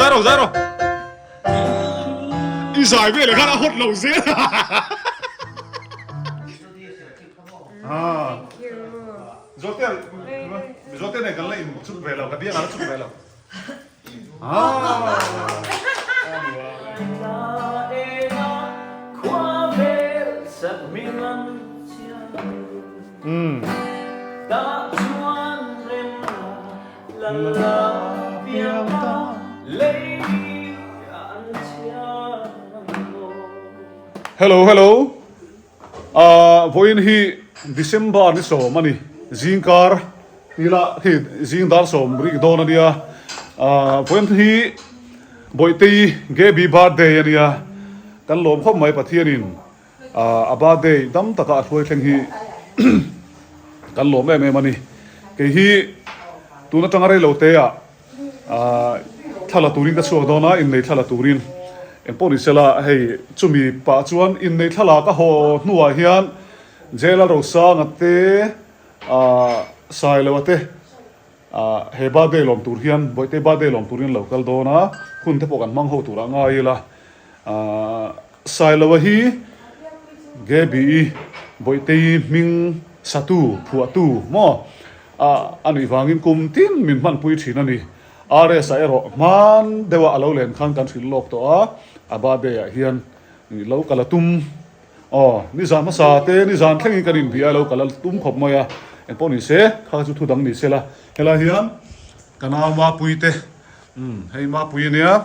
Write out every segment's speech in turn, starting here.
Zai rawh, zai rawh. I zai vel khan a hot lo zel. Ah. Zote, Zote nen kan la in chuk ve lo, ka biang a la chuk ve lo. Ah. Umm. Hello hello ah vawiin hi December ni sawm a ni zingkar ila hei zing dar sawm rik dawn a nia ah vawiin hi Bawihtei Gaby birthday a nia kan lawm khawp mai Pathianin A birthday dam taka a hruai thleng hi kan lawm em em a ni. Kei hi tun atanga rei lo te ah thla la turin ka chhuak dawn a, innei thla la turin. Engpawh ni sela hei chumi pah chuan innei thla la ka haw hnuah hian Jail a Rosanga te Sailoa te he birthday lawm tur hian Bawihte birthday lawm turin lo kal dawn a, hun te pawh kan hmang ho turah ngai ila. Sailoa hi Gaby-i Bawihtei hming satu, phuahtu maw a nih vangin kum tin min hmanpui thin a ni. RS-a erawh hman deuha a lo len khan kan hrilh lawk tawh a, a birthday-ah hian lo kal a tum. Aw, nizan hmasa te nizan thlengin kan inbia a lo kal a tum khawp mai a, engpawh ni se, kha chu thu dang ni se la. Helai hian ka nau Mapuite Umm hei Mapui ania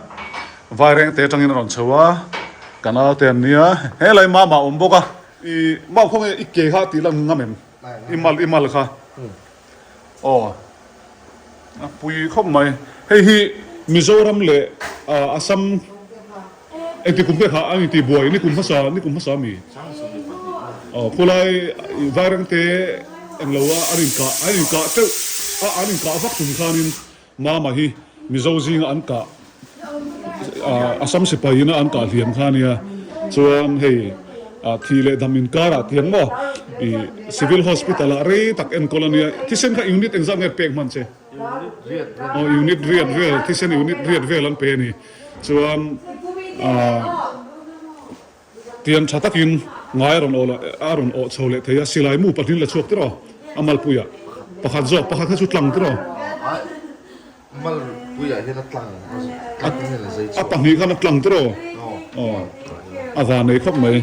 Vaireng te atangin a rawn chho a, ka nau te an nia, helai mama a awm bawk a, i mau khaw nge i ke kha tih lan ngam em? I mal i mal kha aw a pui khawp mai, hei hi Mizoram leh Assam engti kum te kha a inti buai ni kum hmasa ni kum hmasa mi aw khulai Vaireng te englo a an inkah an inkah teuh a an inkah vak tum khanin Mama hi Mizo zinga an kah Assam sipai ina an kah hliam kha ania chuan hei thi leh dam inkarah tiang maw i Civil Hospital ah rei tak enkawl ania thisen kha unit engzat nge pek hman che aw unit riat vel thisen unit riat vel an pe ani chuan ah Tiang tha takin ngai a rawn awh a rawn awh chho leh thei a, silai mu pahnih la chhuak tiraw a malpuiah pakhat zawk pakhat kha chu tlang tiraw? Malpuiah hian a tlang tlang hian a zai chhuak. A pahnih khan a tlang tiraw? Aw a van nei khawp mai.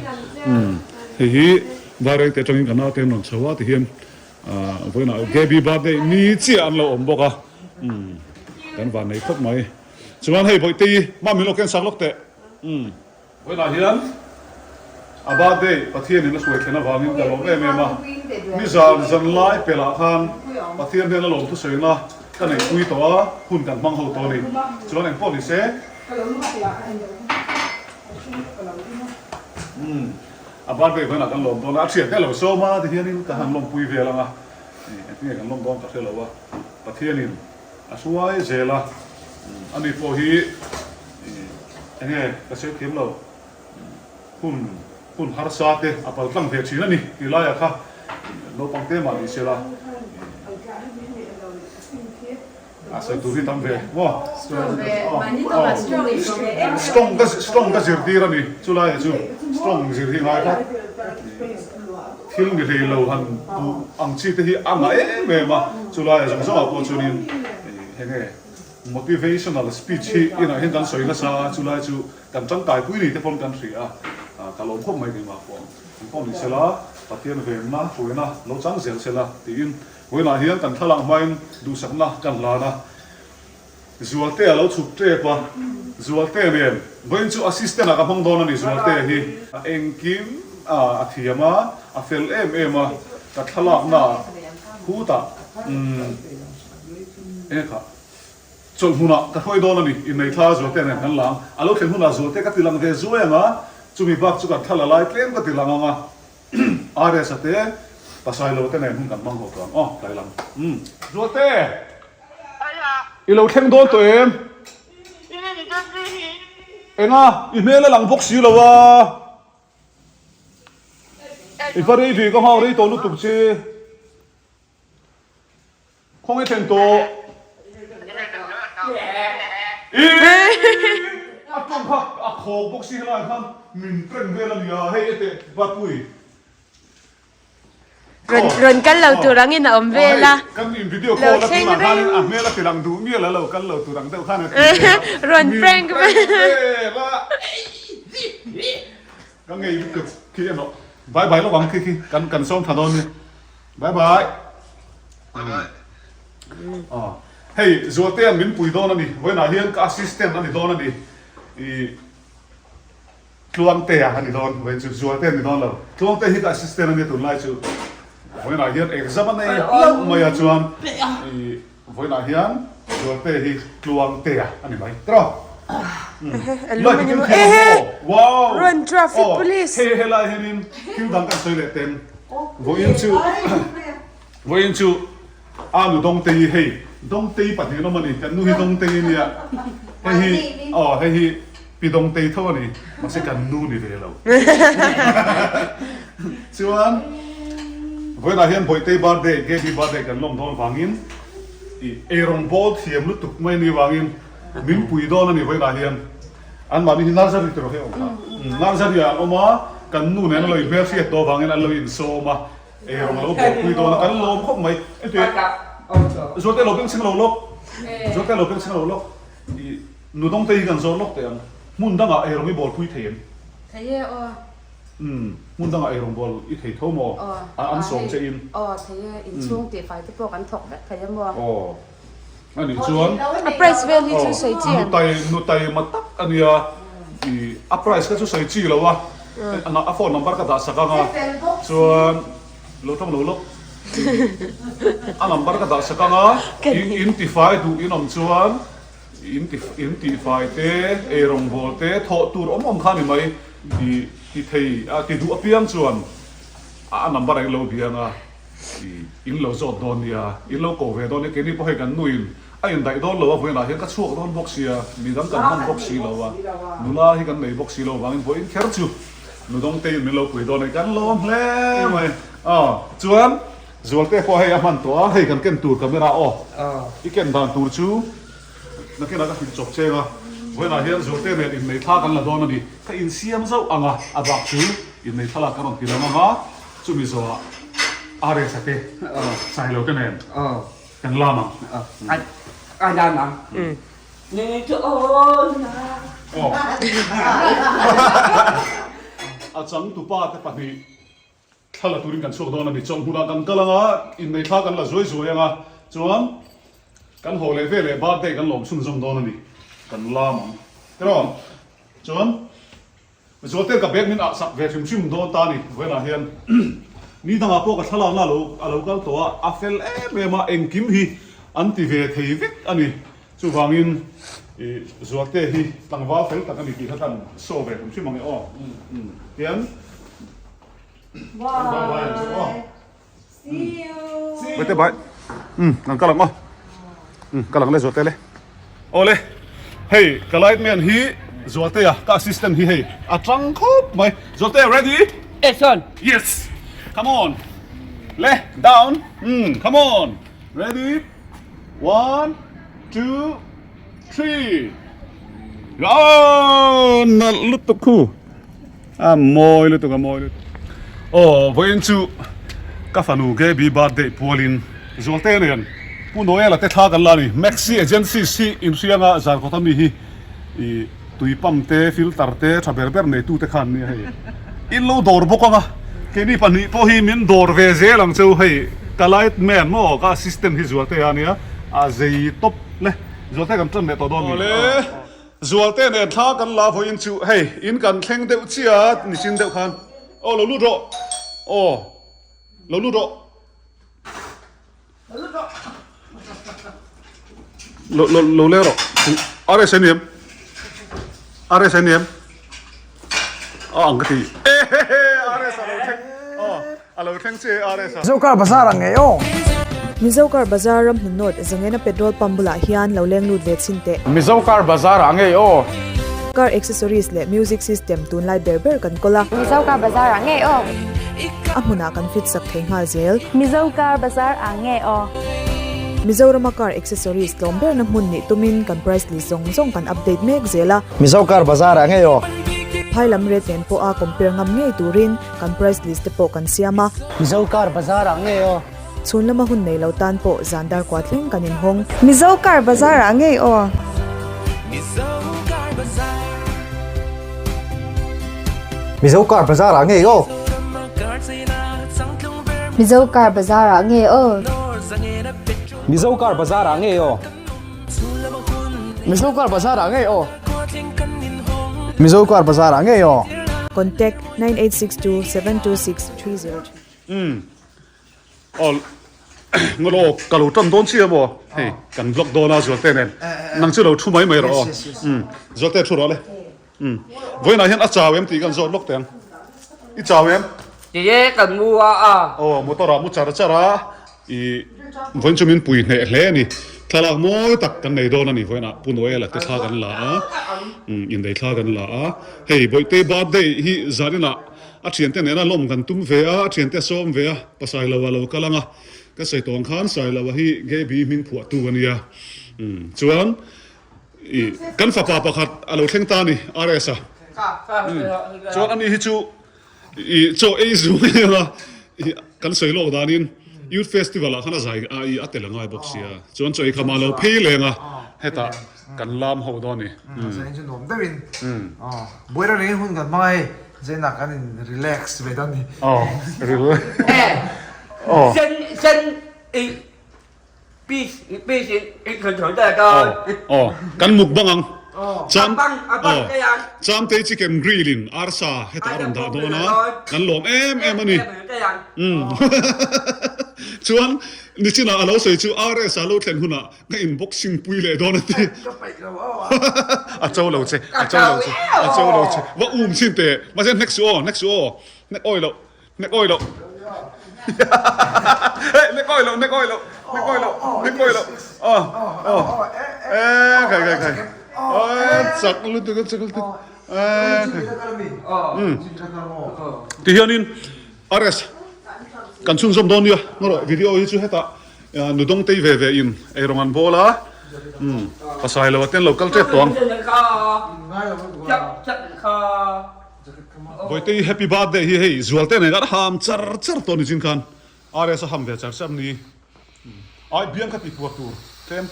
Umm hei hi Vairengte atangin ka naute an rawn chho a tihian vawiinah Gaby birthday ni chiah an lo awm bawk a, umm kan van nei khawp mai. Chuan hei Bawihtei mah min lo ken sak lawk teh. Umm. Vawiinah hian a birthday Pathianin a hruai thlen avangin ka lawm em em a, nizan zan lai pelh ah khan Pathian hian a lawm thusawina ka neihpui tawh a, hun kan hmang ho tawh a ni. Chuan engpawh ni se. Umm a birthday vawiinah kan lawm dawn a, a thiante a lo sawm a tihianin ka han lawmpui vel ang a, engtinge kan lawm dawn ka hre lo a, Pathianin a hruai zel a, ani pawh hi Enge ka sawi thiam lo, hun hun harsa te a pal tlang ve thin a ni tih laiah kha naupang te mah ni se la a sawi tur hi tam ve maw? Strong ka strong ka zirtir a ni chu laiah chu strong zir hi ngai phawt thil ni hlei lo han puh ang chi te hi a ngah em em a chu laiah zawng zawngah pawh chuanin enge Motivational speech hi inah hian kan sawi nasa a, chulai chu kan tangkaipui ni te pawn kan hria a, ka lawm khawp mai keimah pawh ang pawh ni sela, Pathian venna, hruaina lo chang zel sela tiin vawiinah hian kan thlalak hmain duhsakna kan hlan a, Zualte a lo chhuk tep a, Zualte nen vawiin chu assistant ah ka hmang dawn a ni Zualte hi engkim a thiam a, a fel em em a, ka thlalakna khutah umm. Enge kha? Chawlh hmunah ka hruai dawn a ni, innei thla Zualte nen kan lang. A lo thlen hunah Zualte ka ti lang ve zuai ang a, chumi bak chu kan thla la lai tlem ka ti lang ang a. RS-a te, Pasailo te nen hun kan hmang ho tawh ang aw, tlai lam. Umm. Zualte! I lo thleng dawn tawh em? Enga? I hmel a lang bawk si lo a. I va rei ve ka nghak rei tawh lutuk che. Khawnge thlen tawh? Ih! A tawng kha a khawk bawk si helaiah khan min prank vel a nia hei ete Bapui. Rawn rawn kal lo tur angin a awm vel a. Kan in video call a tunah khanin a hmel a tilang duh mial a lo kal lo tur ang deuh khan a ti vel a. Rawn prank vel a. Ka ngei lutuk khi emaw. Bye bye lawk ang khi khi kan kan sawm tha dawn nia. Bye bye. Bye bye. Aw hei Zualtea min pui dawn a ni. Vawiinah hian ka assistant a ni dawn a ni. Ih Tluangtea a ni dawn. Vawiin chu Zualtea a ni dawn lo. Tluangtea hi ka assistant a nia tunlai chu. Vawiinah hian exam a nei hlauh mai a chuan ih Vawiinah hian Zualtea hi Tluangtea a ni mai. Tiraw? Lai ti ken thei ang maw? Wow! Rawn traffic police. Hei helai hianin thil dang kan sawi leh teng. Vawiin chu Vawiin chu a nu Dawngtei hei Dawngtei pahnihin awm a ni. Kan nu hi Dawngtei a nia. Hei hi aw hei hi Pi Dawngtei tho a ni. Mahse kan nu ni ve lo. Chuan vawiinah hian Bawihtei birthday, Gaby birthday kan lawm dawn vangin ih eirawng bawl thiam lutuk mai a nih vangin min pui dawn a ni vawiinah hian. Anmahni hi nursery tiraw hi a awm kha. Nursery ah an awm a, kan nu nen an lo inhmelhriat tawh avangin an lo insawm a, eirawng a lo bawlpui dawn a, kan lawm khawp mai. Engti? Zualte lo bengchheng lo lawk. Zualte lo bengchheng lo lawk. Ih nu dawngte hi kan zawt lawk teh ang. Hmun dangah eirawng i bawlpui thei em? Thei e aw. Umm hmun dangah eirawng bawl i thei tho maw? An sawm che in. Aw thei e, inchhung tihfai te pawh kan thawk vek thei a maw? Aw. A nih chuan A price vel hi chu sawi chi an. Nutai nutai ma tak a nia i a price kha chu sawi chi lo a a phone number ka dah sak ang a chuan lo tawng lo lawk a number ka dah sak ang a in in tifai duh in awm chuan in ti in tihfai te eirawng bawl te thawh tur awm awm kha a ni mai i ti thei a ti duh apiang chuan a number a in lo biang a. I in lo zawt dawn nia, in lo ko ve dawn nia, keini pawh hei kan nuin a indaih dawn lo a, vawiinah hian ka chhuak dawn bawk sia, midang kan hman bawk si lo a, nula hi kan nei bawk si lo vangin vawiin kher chu nu Dawngteiin min lo pui dawn a ni, kan lawm hle mai. Aw, chuan Zualte pawh hei a hman tawh a, hei kan ken tur camera aw, i ken dan tur chu nakinah ka hrilh chawp cheng a, vawiinah hian Zualte nen innei thla kan la dawn a ni, ka insiam zauh ang a, a bak chu innei thlalak ka rawn ti lang ang a. Chumi zawhah RS-a te Sailo te nen kan lam ang. A lam ang. A changtupa te pahnih thla la turin kan chhuak dawn a ni. Chawlhmunah kan kal ang a, innei thla kan la zuai zuai ang a, chuan kan haw leh veleh birthday kan lawm chhunzawm dawn a ni. Kan lam ang. Tiraw? Chuan. Zualte ka bag min ah sak ve hrim hrim dawn ta ni vawiinah hian ni dangah pawh ka thlalakna alo alo kal tawh a, a fel em em a, engkim hi an ti ve thei vek a ni. Chuvangin ih Zualte hi tlangval fel tak a ni tih kha kan show ve hrim hrim ang e aw. Tian kan bye bye ang chu aw. See you. Bye bye. Um kan kal ang aw. Um kal ang le Zualte le. Awle hei ka light man hi Zualtea ka assistant hi hei a tang khawp mai. Zualtea ready? Action. Yes. Come on. Le down. Um come on. Ready? 1 2 3. Oh, nalh lutuk khu. A mawi lutuk a mawi lutuk. Aw vawiin chu ka fanu Gaby birthday pualin Zualte nen Pu Noel-a te thla kan la a ni. Maxi Agencies hi inhrianga Zarkawta mi hi ih tui pump te filter te tha ber ber neitu te khan nia hei. In lo dawr bawk ang a, keini pahnih pawh hi min dawr ve zel ang cheu hei ka light man maw ka assistant hi Zualte a nia a zei tawp le Zualte kan tan leh tawh dawn mi. Zualte nen thla kan la vawiin chu hei in kan thleng deuh chiah a nichin deuh khan aw lo lut rawh aw lo lut rawh lo lo lo le rawh RS a ni em RS a ni em a ang ka ti RS a lo thleng aw A lo thleng che RS a. Mizo Car Bazar ah ngei aw. Mizo Car Bazar ram hmun nawt Zangena petrol pump bulah hian lo leng lut ve chhin teh. Mizo Car Bazar ah ngei aw. Car accessories leh music system tunlai ber ber kan kawl a. Mizo Car Bazar ah ngei aw. A hmunah kan fit sak thei nghal zel. Mizo Car Bazar ah ngei aw. Mizorama car accessories tlawm berna hmun nih tumin kan price list zawng zawng kan update mek zel a. Mizo car bazar ah ngei aw. Phai lam rate nen pawha compare ngam ngei turin kan price list te pawh kan siam a. Mizo car bazar ah ngei aw. Chhun lama hun nei lo tan pawh zan dar kua thleng kan inhawng. Mizo car bazar ah ngei aw. Mizo car bazar ah ngei aw. Mizo car bazar ah ngei aw. Mizo car bazar ah ngei aw. Mizo car bazar ah ngei aw. Mizo car bazar ah ngei aw. Contact, 9862 726 303. Umm aw ngaw aw ka lo tan dawn chiah maw hei kan vlog dawn a Zualte nen nang chu lo thu mai mai rawh aw umm Zualte thu rawh le umm vawiinah hian a chau em tih kan zawt lawk teh ang i chau em? Ti e kan mu a a. Aw motor ah mu char char a i vawiin chu min pui hneh hle a ni thlalak mawi tak kan nei dawn a ni vawiinah Pu Noel a te thla kan la a umm inneih thla kan la a hei Bawihte birthday hi zaninah A thiante nena lawm kan tum ve a, a thiante a sawm ve a, pa Sailoa lo kal ang a, ka sawi tawng khan Sailoa hi Gaby hming phuahtu a nia. Umm chuan i kan fapa pakhat a lo thleng ta a ni, RS a. Umm chuan ani hi chu i chaw ei zung em a, i kan sawi lawk danin Youth Festival ah khan a zai a i a tel a ngai bawk sia, chuan chaw ei khamah a lo phei leng a, hetah Kan lam ho dawn ni. Zain chu nuam deuhin buaina rengin hun kan hmang a hei zainah kan in relax ve dawn ni. Relax. Sen sen i piece piece in in thon ta dawn. Kan mukbang ang. Cham Chamtei chicken grill in arsa hetah a rawn dah dawn a, kan lawm em em a ni. Chuan nichinah a lo sawi chu RS a lo thlen hunah Ka in boxing pui leh dawn a ti. Ka paih lo aw a. A cho lo che, a cho lo che, a cho lo che. Va um chin teh. Mahse hnek suh aw, hnek suh aw. Hnek awi loh, hnek awi loh. Hey, hnek awi loh, hnek awi loh, hnek awi loh, hnek awi loh. Aw, aw. Eh, khai khai khai. Eh, chak lutuk a, chak lutuk. Eh, khai. Ti hianin RS kan chhunzawm dawn nia. Ngarawh video hi chu hetah Nu dawngtei ve ve in eirawng an bawl a, umm pasai lo a ten lo kal tep tawh ang. Bawihte happy birthday hi hei Zualte nen khan a ham char char tawh ni chin khan RS a ham ve char char ni ai biang kha ti puar tur tlem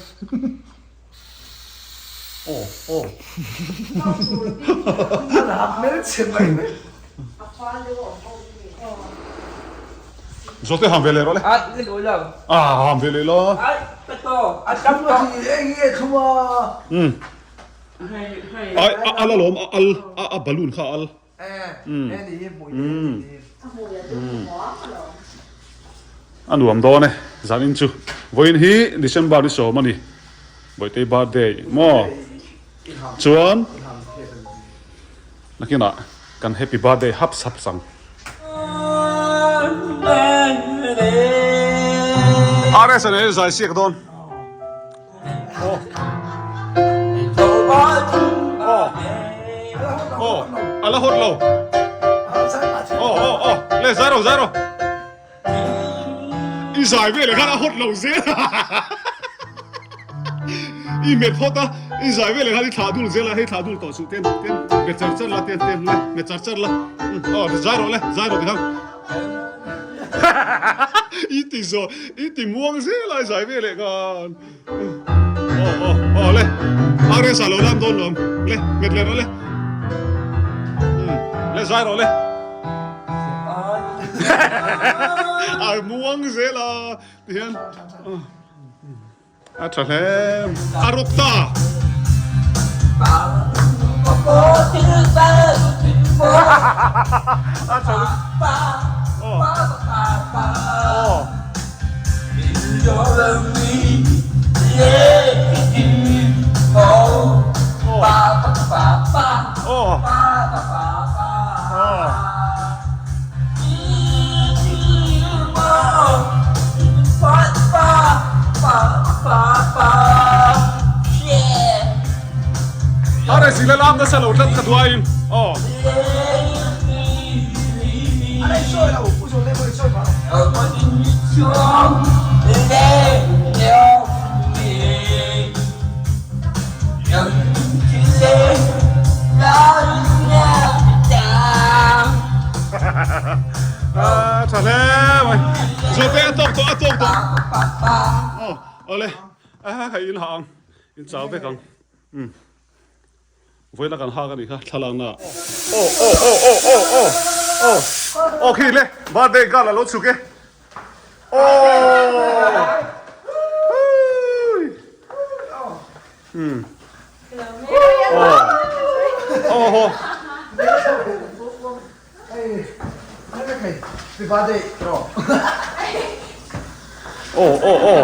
aw aw. Zawte ham ve leh rawh le. A ham ve leh la. Ai a al alawm a al a balloon kha a al. A nuam dawn e zanin chu. Vawiin hi December ni sawm a ni. Bawihtei birthday maw? Chuan nakinah kan happy birthday haps haps ang. RS a nei zai siak dawn. Aw a la hawt lo. Aw aw aw le zai rawh zai rawh. I zai vel ah khan a hawt lo zel I met hawt a i zai vel ah khan i thlah dul zel a hei thlah dul tawh suh ten ten met char char la ten ten le met char char la aw zai rawh le zai rawh tikhan i ti zawh i ti muang zel a i zai vel ah khan aw aw aw le RS ah lo lam dawn lawm le met leh rawh le le zai rawh le. A muang zel a ti hian a tha hle a rawk ta. A tha Are sila lam nasa lo tlat ka duain aw. Ah, tha hle mai. Zawhte a tawk tawh, a tawk tawh. Aw, awle. Ah, hei in ha ang. In chau vek ang. Um. Vawiin a kan hak a nih kha thlalakna ah. Aw, aw, aw, aw, aw, aw, aw. Aw khi le, birthday girl a lo chhuk e. Aw. Hui. Um. Aw. Aw haw. Aw aw aw.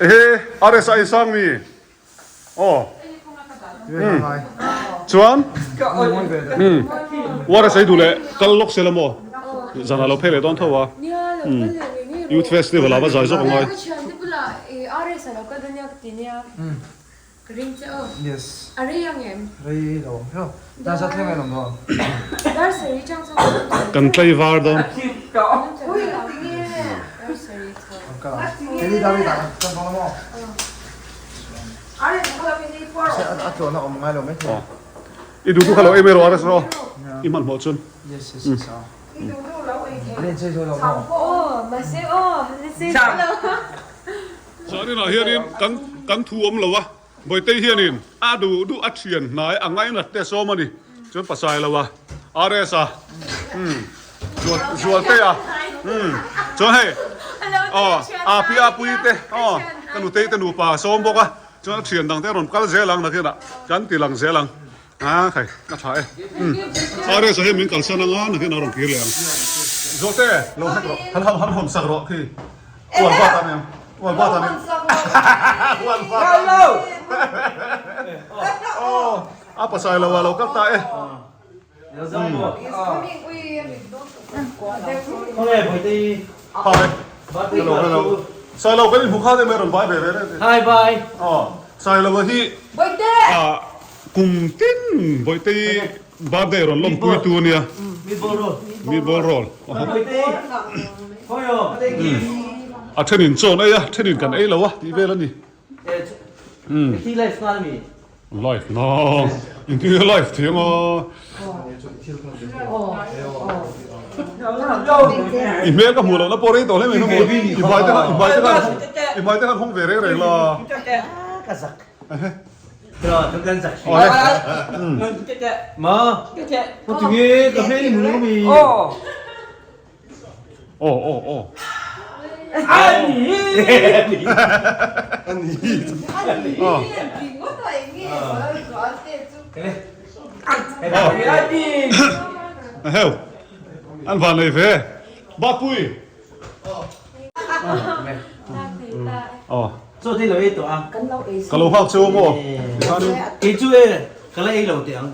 Ehe RSI sang mi aw chuan RSI duh leh kal lawk se la maw zan ah lo phei leh dawn tho a Youth Festival ah va zai zawk a ngai. Kan tlei var dawn. I duh duh kha lo ei mai rawh a rest rawh i hmanhmawh chuan. Zaninah hianin kan kan thu awm lo a, Bawitei hianin a duh duh a thian hnai a ngainat te sawm a ni. Chuan pasai lo a, RS a, umm Zual Zualtei a, umm chuan hei aw Api Apuii te aw ka nutei te nupa a sawm bawk a, chuan a thian dang te a rawn kal zel ang nakinah kan ti lang zel ang. A khai a tha e. Umm RS a hian min kalsan anga nakin a rawn kir leh ang. Zawhte lo hlek rawh han han han hawn sak rawh khi ual vat a nia ual vat a nia ual vat a nia aw a pasai lo a lo kal ta e. Hi hello hello Sailo kan inhmu kha te mai rawn bai ve ve reng te. Hi bye. Aw Sailo hi ah kum tin Bawihte birthday rawn lawmpui tu ania. Meatball roll. Meatball roll. Bawihte hawi A thenin chaw an ei a thenin kan ei lo a tih vel a ni. Khi live nghal mi. Live na engtin nge live thei anga. I hmel ka hmuh lohna pawh rei tawh hle mai hmel i hmai te khan i hmai te khan i hmai te khan hawng ve reng reng la. Ka zak. Ma. Tinge ka hmel i hmu lo mi. Aw aw aw. Heu an van nei ve Bapui. Aw. Chaw te lo ei tawh a. Ka lo nghak cheu maw? Kei chu e ka la ei lo teh ang.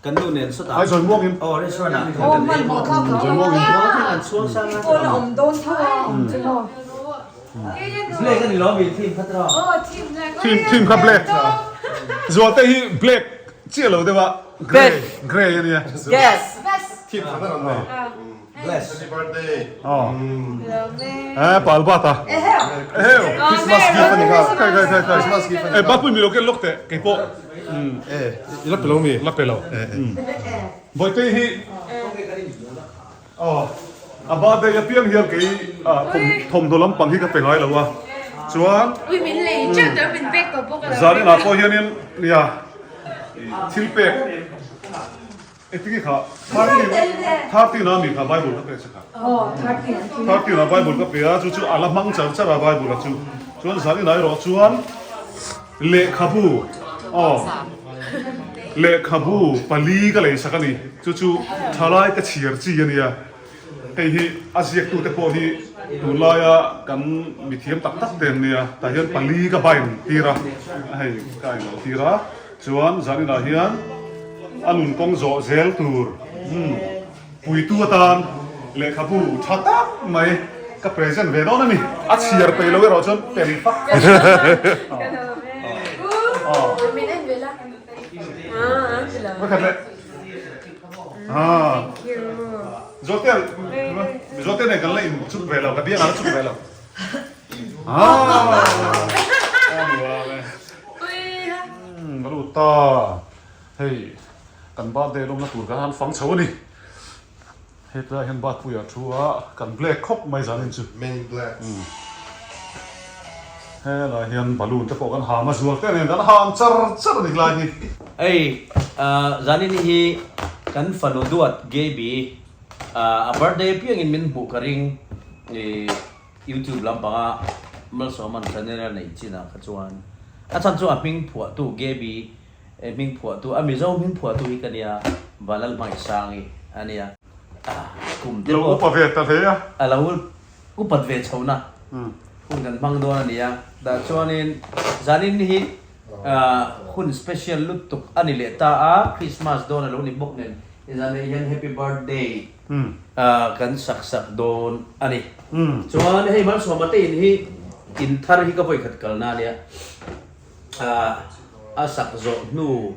Kan nu nen sawtah. Ai zawi muangin. Aw restaurant ah. Aw hmanhmawh thlak lo. Zawi muangin. An chhuang sang a. Pawn a awm dawn tho a awm chu maw. Black a ni lo mi theme kha tawh. Aw theme black. Theme theme kha black. Zualte hi black chiah lo deuh a. Grey grey a nia. Yes. Theme kha rawn nei. Bless. Happy birthday. Aw. Eh pal bat a. Eheu. Christmas gift a ni kha. Khai khai khai khai. Christmas gift a ni kha. Eh bapui mi lo ken lawk teh kei pawh. Eh i la pe lo mi? La pe lo. Bawihte hi aw a birthday apiang hian kei thawmhnaw lampang hi ka pe ngai lo a. Chuan zaninah pawh hianin nia thil pek Engtin nge kha 13 13 a mi kha Bible ka pek che kha. 13 a Bible ka pe a chu chu a la hmang char char a Bible a chu. Chuan zan inah erawh chuan lehkhabu aw lehkhabu pali ka leisak a ni. Chu chu thalai ka chhiar chi a nia. Hei hi a ziaktute pawh hi tunlaia kan mithiam tak tak te an nia. Tah hian pali ka bind tir a, hei ka inlo tir a. Chuan zaninah hian a nun kawng zawh zel tur puitu atan lehkhabu tha tak mai ka present ve dawn a ni. A chhiar peih lo erawh chuan pen fak fak. Pakhat leh. Zawhte. Mizote nen kan la in chuk ve lo, ka biangah la chuk ve lo. Aa! Nuam e. Umm, ka lut ta. Hei, kan birthday lawmna tur kan han fang chho a ni. Hetlaiah hian Batpuia thu a, kan black khawp mai zanin chu. Men in black. Helaiah hian balloon te pawh kan ham a, zual te nen kan ham char char a ni tlai hi. Hei, zanin hi kan fanu duat Gaby a birthday apiangin min hmuh ka ring YouTube lampanga Malsawman channel a neih chinah kha chuan a chhan chu a hming phuahtu Gaby Hming phuahtu, a Mizo hming phuahtu hi ka nia, Vanlalhmaisangi a nia. Kum te Lo pawh upa ve ta hle a. A lo upat ve chhohna hun kan hmang dawn a nia. Tah chuanin zanin hi hun special lutuk a ni leh ta a, Christmas dawn a lo ni bawk nen zanah hian Happy Birthday kan sak sak dawn a ni. Chuan hei Malsawma te in hi in thar hi ka vawikhat kalna a nia. A sak zawh hnu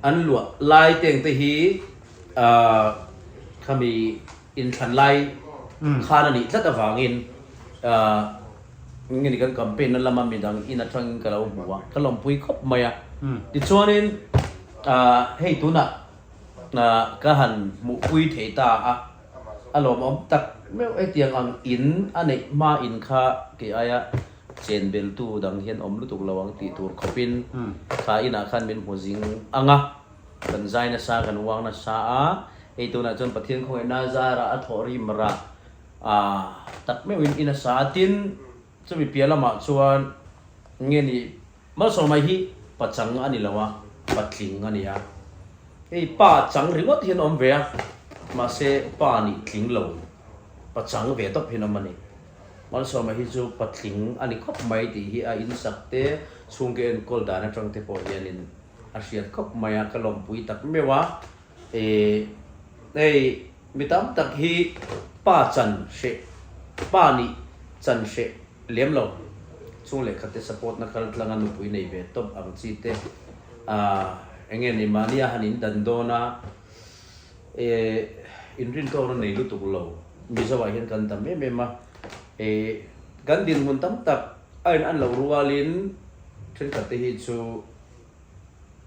an luah lai teng te hi khami inthlan lai khan a nih tlat avangin nge ni kan campaign na lama midang in atangin ka lo hmu a, ka lawmpui khawp mai a. Tichuanin hei tunah ka han hmuhpui thei ta a, a lawmawm tak meuh hetiang ang in a neih hma in kha kei aia Chen beltu dang hian awm lutuk lo ang tih tur khawpin kha inah khan min hmu zing ang a, kan zai nasa, kan uang nasa a, hei tunah chuan Pathian khawngaihna zarah a thawh rim rah a tak meuhin in a sa a, tin chumi piah lamah chuan nge ni Malsawmai hi pachang a ni lo a, patling a ni a, hei pa chang ringawt hian awm ve a, mahse pa nih tling lo pachang ve tawp hian awm a ni. Malsawma hi chu patling a ni khawp mai tih hi a insak te, chhungke enkawl dan atang te pawh hianin a hriat khawp mai a, ka lawmpui tak meuh a. Ih, hei mi tam tak hi pa chan hreh, pa nih chan hreh lem lo, chhung leh khat te support na kal tlanga nupui nei ve tawp ang chi te, ah, eng nge ni mahnia han in dan dawn a, E inrintawkna nei lutuk lo Mizo ah hian kan tam em em a, e kan dinhmun tam tak a in an loh rualin thenkhat te hi chu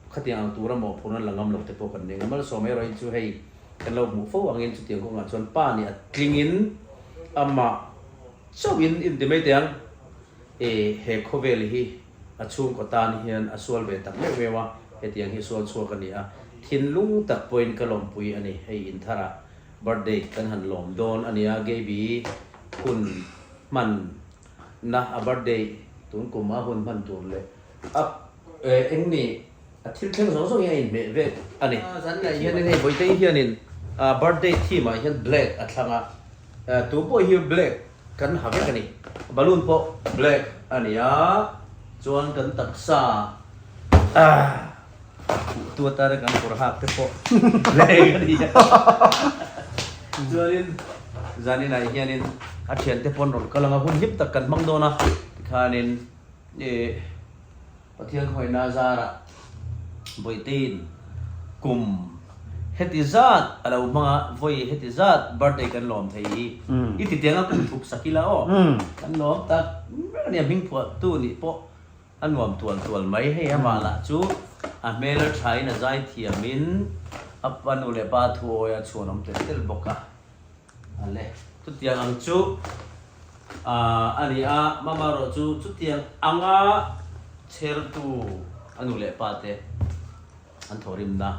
khatiang ang tura mawhphurhna la ngam lo te pawh kan ning a, Malsawm erawh hi chu hei kan lo hmuh fo angin chutiang kawngah chuan pa nih a tlingin amah chauhin inti mai teh ang e he khawvel hi A chhungkaw tan hian a sual ve tak meuh meuh a, hetiang hi sual chhuak a ni a, thinlung tak pawhin ka lawmpui a ni, hei intharah birthday kan han lawm dawn a nia, Gaby hun hman na a birthday tun kum a hun hman tur leh a eng ni a thil thleng zawng zawng hi a inhmeh vek a ni. Zanlai hianin hei Bawitei hianin birthday theme ah hian black a thlang a, tu pawh hi black Kan ha vek a ni. Balloon pawh black a ni a, chuan kan taksa khuhtu atana kan kawr hak te pawh black a ni a. Chuanin zaninah hianin a thiante pawn rawn kal ang a, hun hlim tak kan hmang dawn a, tikhanin ih. Pathian khawngaihna zarah Vawitiin kum heti zat a lo hmang a, vawi heti zat birthday kan lawm thei hi i ti tiang a kum thup sak ila aw, kan lawm tak ber a nia, hming phuahtu nih pawh a nuam tual tual mai, hei amah lah chu a hmel a thain a zai thiamin a pa nu leh pa thu awi a chhuan awm tel tel bawk a. Ale, chutiang ang chu a ni a, mama erawh chu chutiang anga chhertu a nu leh pa te an thawhrimna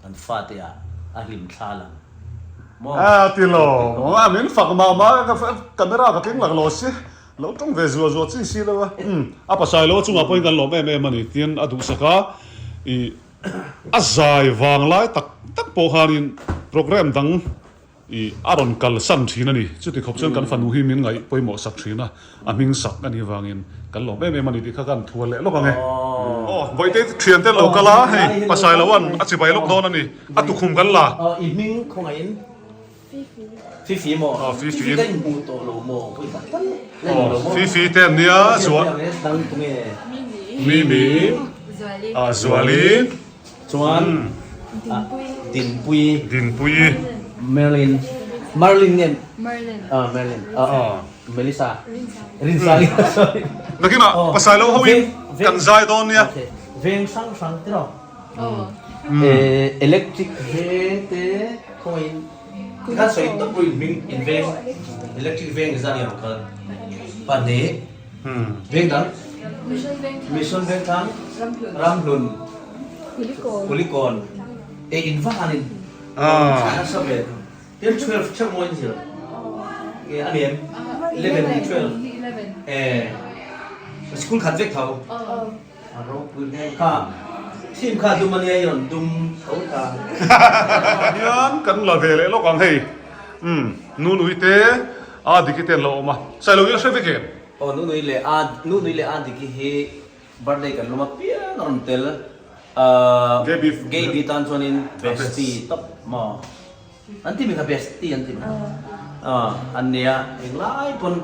an fate ah a hlim thla lang maw? A ti lo, a min fak mah mah a, camera ka tling lak lo si, lo tawng ve zuah zuah chi si lo a, a pasai lo chungah pawhin kan lawm em em a ni, tin a duhsak a, ih a zai vang lai tak tak pawh khanin programme dang I a rawn kalsan thin a ni. Chuti khawp chuan kan fanu hi min ngaih pawimawh sak thin a, a hming sak a nih vangin kan lawm em em a ni tih kha kan thual leh lawk ang e. Aw, Vawite thian te lo kal a, hei pasai lo an a chibai lawk dawn a ni, a tukhum kan la. Aw, i hming khawngaihin Fifi. Fifi maw? Aw, Fifi. Fifi ka inhmuh tawh lo maw? Vawi tak tal la inhmu lo maw? Fifi te an nia, Zual. Dang tunge? Mimi. Zuali. Ah, Zuali. Chuan Dinpuii. Dinpuii. Merlin. Merlin nge? Merlin. Ah, Merlin. Ah, ah. Melissa. Rinsangi. Sorry. Nakinah pasai lo ho in kan zai dawn nia. Okay. Veng hrang hrang te rawh. Eh, electric veng te khawngaih in tikhan sawi tawp ru in hming in veng electric veng zan i rawn kal. Pahnih. Veng dang. Mission veng thang. Ramhlun. Kulikawn. Eh in va han in nasa ve. Ten 12 theuh maw in zir? Nge a ni em? 11 ni 12. Eh school khat vek tho. A ropui hle kha. Theme kha dum ania i rawn dum tho ta. Hian kan la ve leh lawk ang hei. Umm Nunui te a Diki te an lo awm a. Sailo hi a hre vek em? Aw Nunui leh a Nunui leh a Diki hi Birthday kan lawm apiang a rawn tel. Gaby tan chuanin bestie tawp maw an ti mi kha bestie an ti mi kha an nia englai pawn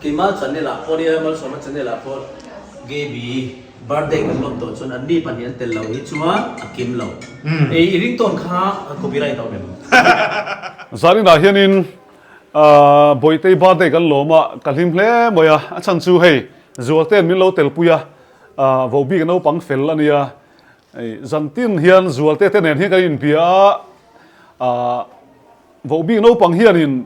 keima channel ah pawh nia Malsawma channel ah pawh Gaby birthday kan lawm tawh chuan an ni pahnih an tel lo hi chuan a kim lo ei i ringtone kha copyright a awm em? Zaninah hianin Bawitei birthday kan lawm a ka hlim hle mai a a chhan chu hei Zualte'n min lo telpui a Vo bik naupang fel a nia. Zantin hian Zualte te nen hian kan inbia a, vo bik naupang hianin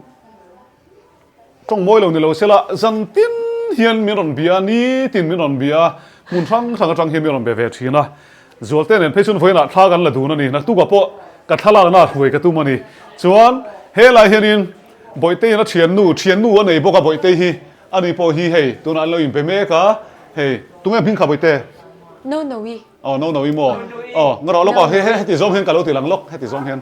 tawng mawi lo ni lo sela zantin hian min rawn bia a, nitin min rawn bia a, hmun hrang hrang atang hian min rawn be ve thin a. Zualte nen phei chuan vawiinah thla kan la dun a ni. Naktukah pawh ka thlalakna hruai ka tum a ni. Chuan helai hianin Bawihteiin a thiannu, thiannu a nei bawk a Bawihtei hi. Ani pawh hi hei tunah an lo inpe mek a, hei tunge hming kha Bawihte? No no i. Aw no no i maw? Aw ngarawh lawk aw hei hei heti zawng hian ka lo ti lang lawk heti zawng hian.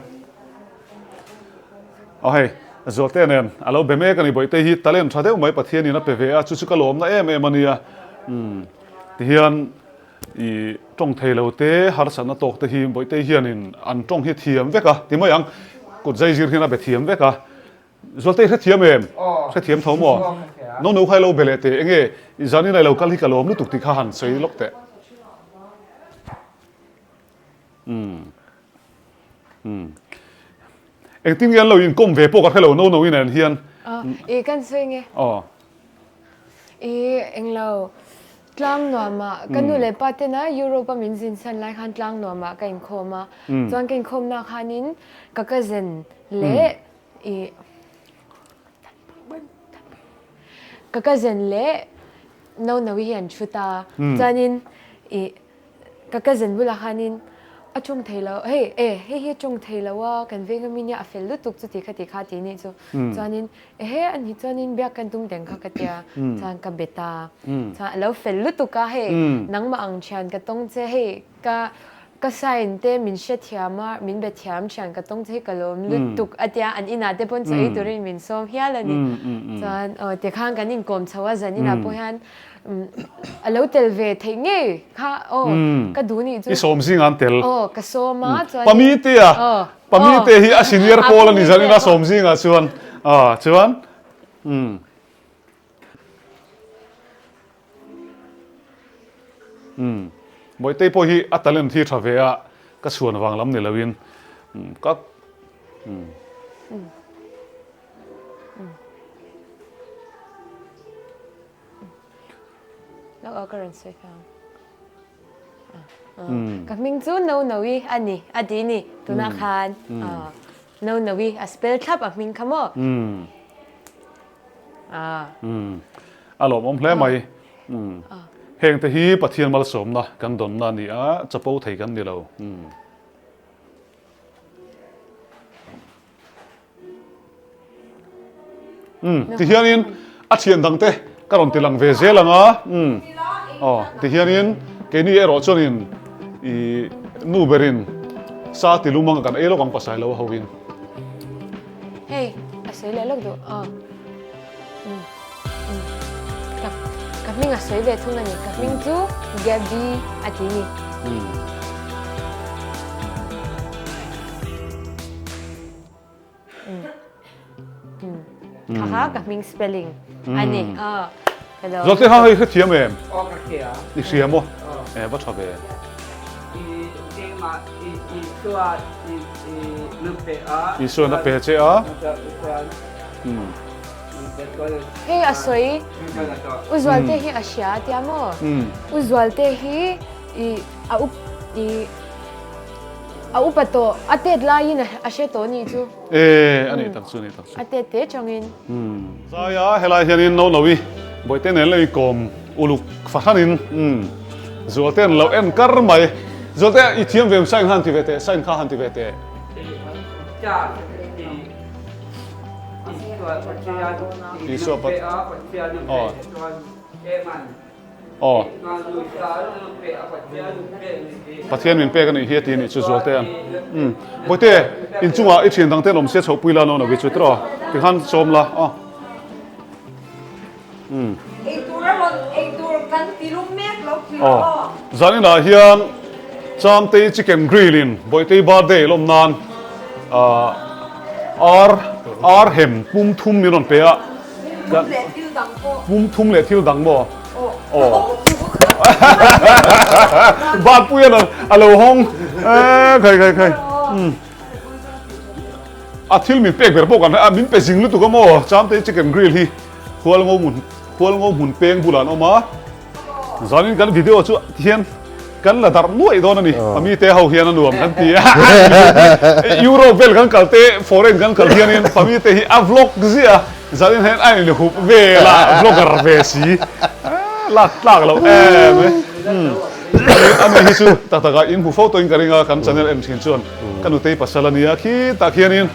Aw hei Zualte nen a lo be mek a ni Bawihte hi talent tha deuh mai Pathianin a pe ve a chu chu ka lawmna em em a nia. Umm tihian i tawng thei lo te harsatna tawk te hi Bawihte hianin an tawng hi thiam vek a ti mai ang kut zai zir hian a be thiam vek a. Zualte i hrethiam em? Hrethiam tho maw? No no kha i lo be leh teh enge i zanin a i lo kal hi ka lawm lutuk tih kha han sawi lawk teh. Umm. Umm. Engtin nge an lo inkawm ve pawh ka hrelo no no in en hian. I kan sawi nge? Aw. I englo tlang nuamah ka nu leh pa tena Europe a min zin san lai khan tlang nuamah ka inkhawm a. Chuan ka inkhawmna khanin ka cousin leh I ka cousin leh Nono-i hi an thu ta. Chuanin i ka cousin bulah khanin a ṭawng thei lo, hei e hei hi a ṭawng thei lo a, kan veng ami nia a fel lutuk chuti kha ti kha tih nih chu. Chuanin ehe a nih chuanin biak kan tum teng kha ka tia, chuan ka be ta. Chuan a lo fel lutuk a, hei nangmah ang ṭhian ka tawng che, hei Ka ka sign te min hrethiam a, min be thiam thian ka tawng che hi ka lawm lutuk a tia, an inah te pawn chaw ei turin min sawm hial a ni. Chuan aw tikhan kan inkawm chho a, zan inah pawh hian a lo tel ve theih ngei kha aw ka duh nih chu. I sawm zingah an tel. Aw ka sawm a chuan. Pamite a, Pamite hi a senior pawl a ni zan ina sawm zingah chuan aw chuan umm. Umm Bawihtei pawh hi a talent hi tha ve a, ka chhuan vang lam ni loin umm ka umm. Lawk aw ka rawn sawi fang. Ka hming chu No Noe a ni a ti ni tunah khan No Noe a spell thlap a hming kha maw. A lawmawm hle mai. Hengte hi Pathian malsawmna kan dawnna a ni a, chapo thei kan ni lo. Tihianin a thian dangte ka rawn ti lang ve zel ang a. Aw, tihianin keini erawh chuanin i nu berin sa ti lum anga kan ei lawk ang pasai lo ho in. Hei, a sawi leh lawk duh. Aw. Um. Um. Ka, ka hming a sawi ve thung a ni. Ka hming chu Gabby a ti ni. Um. Um. Kha kha ka hming spelling a ni. Aw. Hello. Zawlte ha hei hrethiam em? Aw, ka hria. I hria maw? Eh, va tha ve. I Isuan a pe che a. Hei a sawi U Zualte hi a hria a tia maw? U Zualte hi i a up i a upa tawh a tet laiin a hre tawh nih chu. E a nih tak chu a nih tak chu. A tet te changin. Zaia helai hianin no no i bawihte nen lo inkawm uluk fahranin Zualte an lo en kar mai. Zualte i thiam ve em sign kha han ti ve teh sign kha han ti ve teh. Isua aw aw Pathian min pek a nih hi a ti a nih chu Zualte an umm Bawihte inchungah i thian dangte an awm sia chhoh pui la no no ki chu tiraw tikhan sawm la aw. Eitur a rawn eitur kan ti lum mek lo thlir aw. Zaninah hian Chamtei Chicken Grill in Bawihtei birthday lawm nan ar ar hem pum thum min rawn pe a. Pum thum leh thil dang pawh. Pum thum leh thil dang maw? Aw. Batpui a lo hawng khai khai khai. A thil min pek ber pawh kan hre a, min pe zing lutuk a maw? Chamtei Chicken Grill hi Hualngo hmun Hualngo hmun peng bulah an awm a, zanin kan video chu tihian kan la darh nuaih dawn a ni. A mite ho hian a nuam kan ti a, Europe vel kan kal te, foreign kan kal hianin famite hi a vlog ziah a, zanin hian a inhup vel a, vlogger ve si, lak tlak loh em e. Ani hi chu tak takah in hmu fo tawhin ka ring a, kan channel en thin chuan ka nutei pasal a nia khitah khianin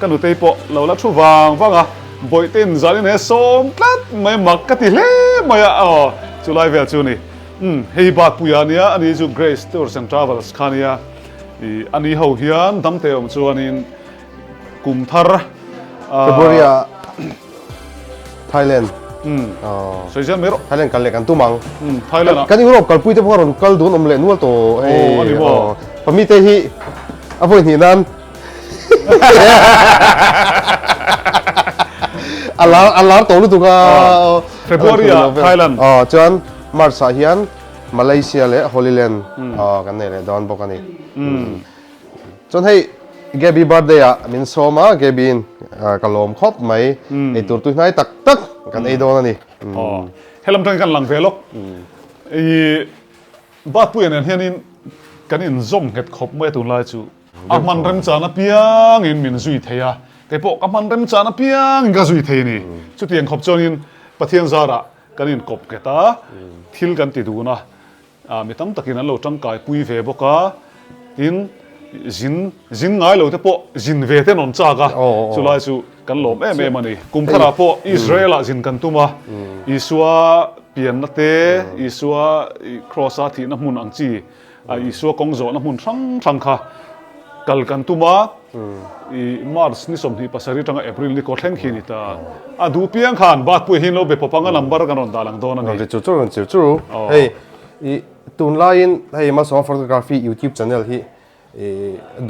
ka nutei pawh lo la thu vang vang a. Bawihtein zanin he sawm tlat mai mak ka ti hle mai a, aw chu lai vel chu ni. Umm hei Bakpuia ania, ani chu Grace Tours and Travels kha ania. Ih ani ho hian damte awm chuanin kum thar ah. February ah Thailand. Umm sawi zel mai rawh. Thailand kal leh kan tum ang. Umm Thailand ah. Kan Europe kalpui te pawh a rawn kal dun awm leh nual tawh hei. Aw ani maw. Pamite hi a vawi hnih nan. A lar a lar tawh lutuk a. February ah Thailand. Aw chuan March ah hian Malaysia leh Holy Land aw kan nei leh dawn bawk a ni. Chuan hei Gaby birthday ah min sawm a Gaby in ka lawm khawp mai eitur tui hnai tak tak kan ei dawn a ni. Aw helam tangin kan lang ve lawk. I Batpuia nen hianin kan inzawm nghet khawp mai a tunlai chu. A hman remchan apiangin min zui thei a, kei pawh ka hman remchan apiangin ka zui thei a ni. Chutiang khawp chuanin Pathian zarah kan inkawp nghet a, thil kan ti dun a, mi tam takin an lo tangkai pui ve bawk a, tin zin zin ngai lo te pawh zin ve te an awm chak a, chulai chu kan lawm em em a ni. Kum tharah pawh Israel-ah zin kan tum a, Isua pianna te, Isua Kraws-a thihna hmun ang chi, Isua kawng zawhna hmun hrang hrang kha kal kan tum a, i March ni 27 atanga April ni kaw thleng khi a ni ta. A duh piang khan Batpui hi an lo be pawp ang a number kan rawn dah lang dawn a ni. Rawn ti chur chur, rawn chir chur. Hei i tunlaiin hei Malsawma Photography YouTube channel hi i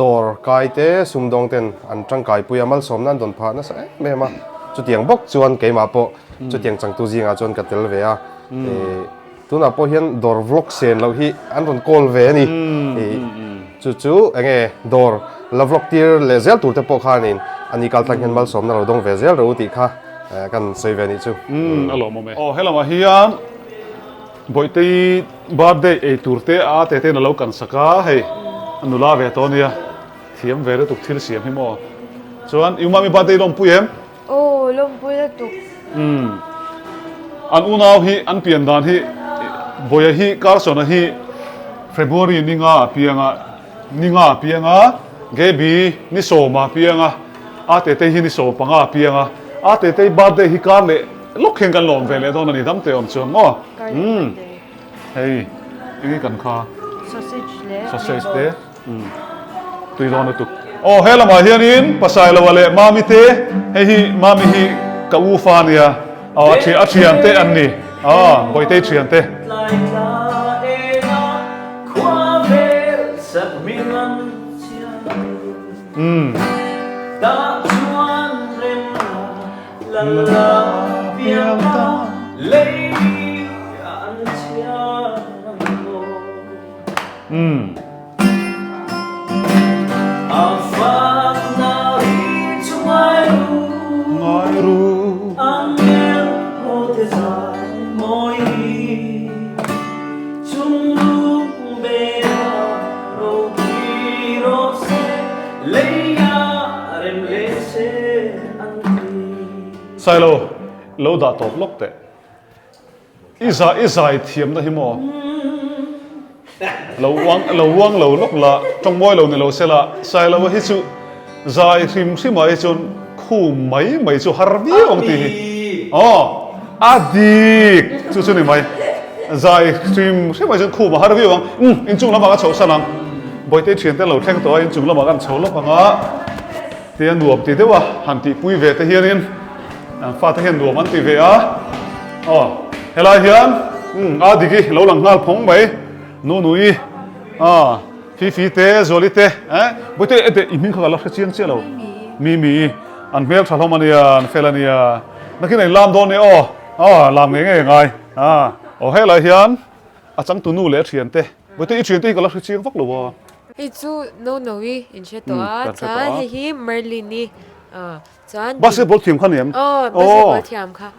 dawr kai te sumdawng ten an tangkai pui a, malsawmna an dawn phah nasa em em a. Chutiang bawk chuan keimah pawh chutiang changtu zingah chuan ka tel ve a. Tunah pawh hian dawr vlog sen loh hi an rawn call ve a ni. Chu chu enge dawr la vlog tir leh zel tur te pawh khanin a ni kal tlang hian malsawmna lo dawng ve zel ro tih kha kan sawi ve a nih chu. A lawmawm e. Aw helamah hian Bawihtei birthday ei tur te a te ten a lo kan sak a hei a nula ve tawh a nia thiam ve lutuk thil siam hi maw. Chuan i mami birthday lawmpui em? Aw, lawmpui lutuk. Umm. An unau hi an pian dan hi Bawiha hi Carson-a hi February ni nga a piang a, ni nga a piang a, Gaby ni sawma a piang a, a Tetei hi ni 15 a piang a, a Tetei birthday hi kar leh lawk hian kan lawm ve leh dawn a ni dam teh awm chuan maw? Umm. Hei eng hi kan kha? Sausage leh Sausage te. Tui dawn lutuk. Aw he lamah hianin Pasailoa leh Mami te, hei hi Mami hi ka u fa ania, aw a thian a thian te an ni, aw Bawihtei thian te. Umm. Umm. mawi hi Chungnung bera ropui rawh se Leia rem leh se an ti. Sailo, lo dah tawp lawk teh. I zai i zai thiamna hi maw? Lo uang lo uang lo lawk la, tawng mawi lo ni lo se la, Sailoa hi chu zai hrim hrim ah hi chuan khum mai mai chu har viau ang tih hi. Aw, a dik chu chu ni mai. Zai hrim hrim ah hi chuan khum a har viau ang. Umm, inchung lamah ka chhoh san ang. Bawihte thiante lo thleng tawh a, inchung lamah kan chho lawk ang a. Tia nuam ti deuh a, han tihpui ve te hianin fate hian nuam an ti ve a. Aw, helai hian umm a dik i lo lang nghal phawng mai, Nunui a, Fifi te, Zuali te, eh Bawihte e teh i hming kha ka la hre chiang chiah lo, Mimi an hmel tha hlawm a nia, an fel a nia, nakin a inlam dawn nia aw, aw lam ngei ngei a ngai a, aw helai hian a changtu nu leh a thiante. Bawihte i thiante hi ka la hre chiang vak lo a. Hei chu Nono-i in hre tawh a, chuan hei hi Merlin-i chuan Basketball thiam kha ni em? Aw basketball thiam kha